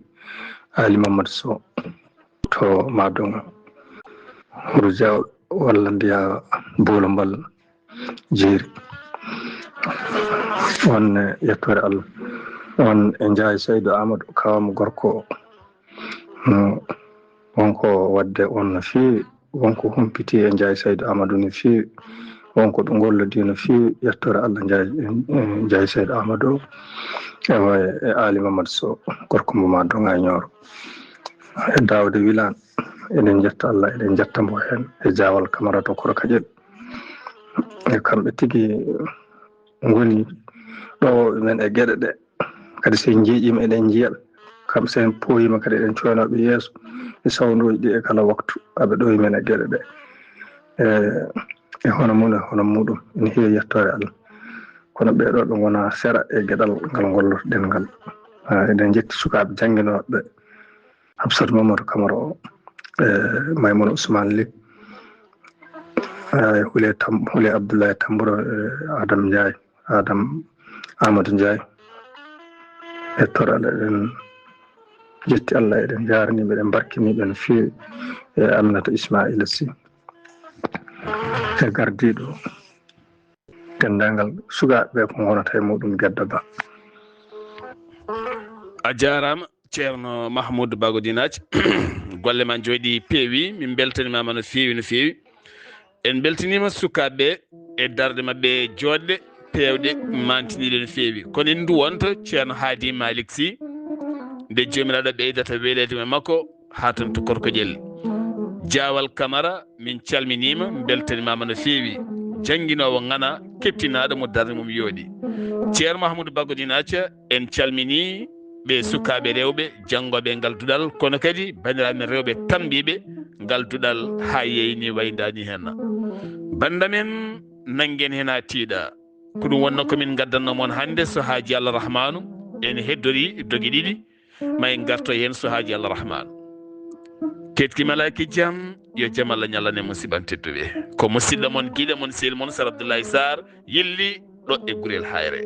Ali Mamadou Sow to Madonga. Wuro Diaw walla mbiya Bolo Mbal. Jeeri. On, eh, yettoore Allah. On e Njaay Saydu Amadou, kawam gorko. Hmm. Wonko waɗde on no feewi. Wonko humpiti e Njaay Saydu Amadou no feewi. Wonko ɓe ngollodi no feewi. Yettoore Allah Njaay, eh, Njaay Saydu Amadou. Ewa, e Ali Mamadou Sow, gorko mo Madonga e Ñooro. E Daawde Wilane, eɗen njetta Allah, eɗen njetta mbo heen. E Jaawal Kamara to Korkaƴel. E kamɓe tigi ngoni ɗo men e geɗe ɗe. Kadi so en njeeƴiima, eɗen njiya ɓe. Kamɓe so en pooyiima kadi, eɗen coynoo ɓe yeeso e sawndooji ɗi e kala waktu. Aɓe ɗo e men e geɗe ɗe. E, e hono mum, e hono muɗum, ene heewi yettoore Allah. Kono ɓee ɗo ɓe ngona sera e geɗal ngal ngollotoɗen ngal. Ah, eɗen njetti sukaaɓe jannginooɓe ɓe. Hafsat Mamadou Camara o, e Maymuna Ousmane Ly, e Hule Tam-, Hule Abdoulaye Tambura, e Adam Ndiaye, Adam Amadou Ndiaye. E toral eɗen jetti Allah, eɗen njaarni ɓe, eɗen mbarkini ɓe no feewi. E Aminata Ismaila Sy. E gardiiɗo denndaangal sukaaɓe ɓe ko ngonata e muɗum Gedda Ba. A jaaraama, Ceerno Mahmoud Bagodinaaj. Golle ma njooɗi peewi, min mbeltanimaama no feewi, no feewi. En mbeltaniima sukaaɓe ɓe e darɗe maɓɓe jooɗɗe, peewɗe, maantiniiɗe no feewi. Kono en nduwonto Ceerno Haadi Malik Sy, nde Joomiraaɗo ɓeydata weleede e makko, haa toon to Korkoƴel. Jaawal Kamara, min calminiima, mbeltanimaama no feewi. Jannginoowo ŋana, keptinaaɗo mo darnde mum yooɗi. Ceerno Mahmoud Bagodinaaj, en calminii ɓe sukaaɓe rewɓe janngooɓe ngal duɗal, kono kadi banndiraaɓe men rewɓe tambiiɓe ngal duɗal haa yeeynii wayndanii heen. Bannda men, nanngen heen haa tiiɗa. Ko ɗum wonnoo ko min ngaddannoo mon hannde, so haajii Allah Rahmaanu, en heddorii dogi ɗiɗi, ma en ngarto heen so haajii Allah Rahmaanu. Keɗki malaaki jam, yo jam Allah ñallan e musiɓɓe tedduɓe. Ko musiɗɗo mon, giɗo mon, sehil mon, Sar Abdoulaye Sarr, yilli ɗo e Gurel Hayre.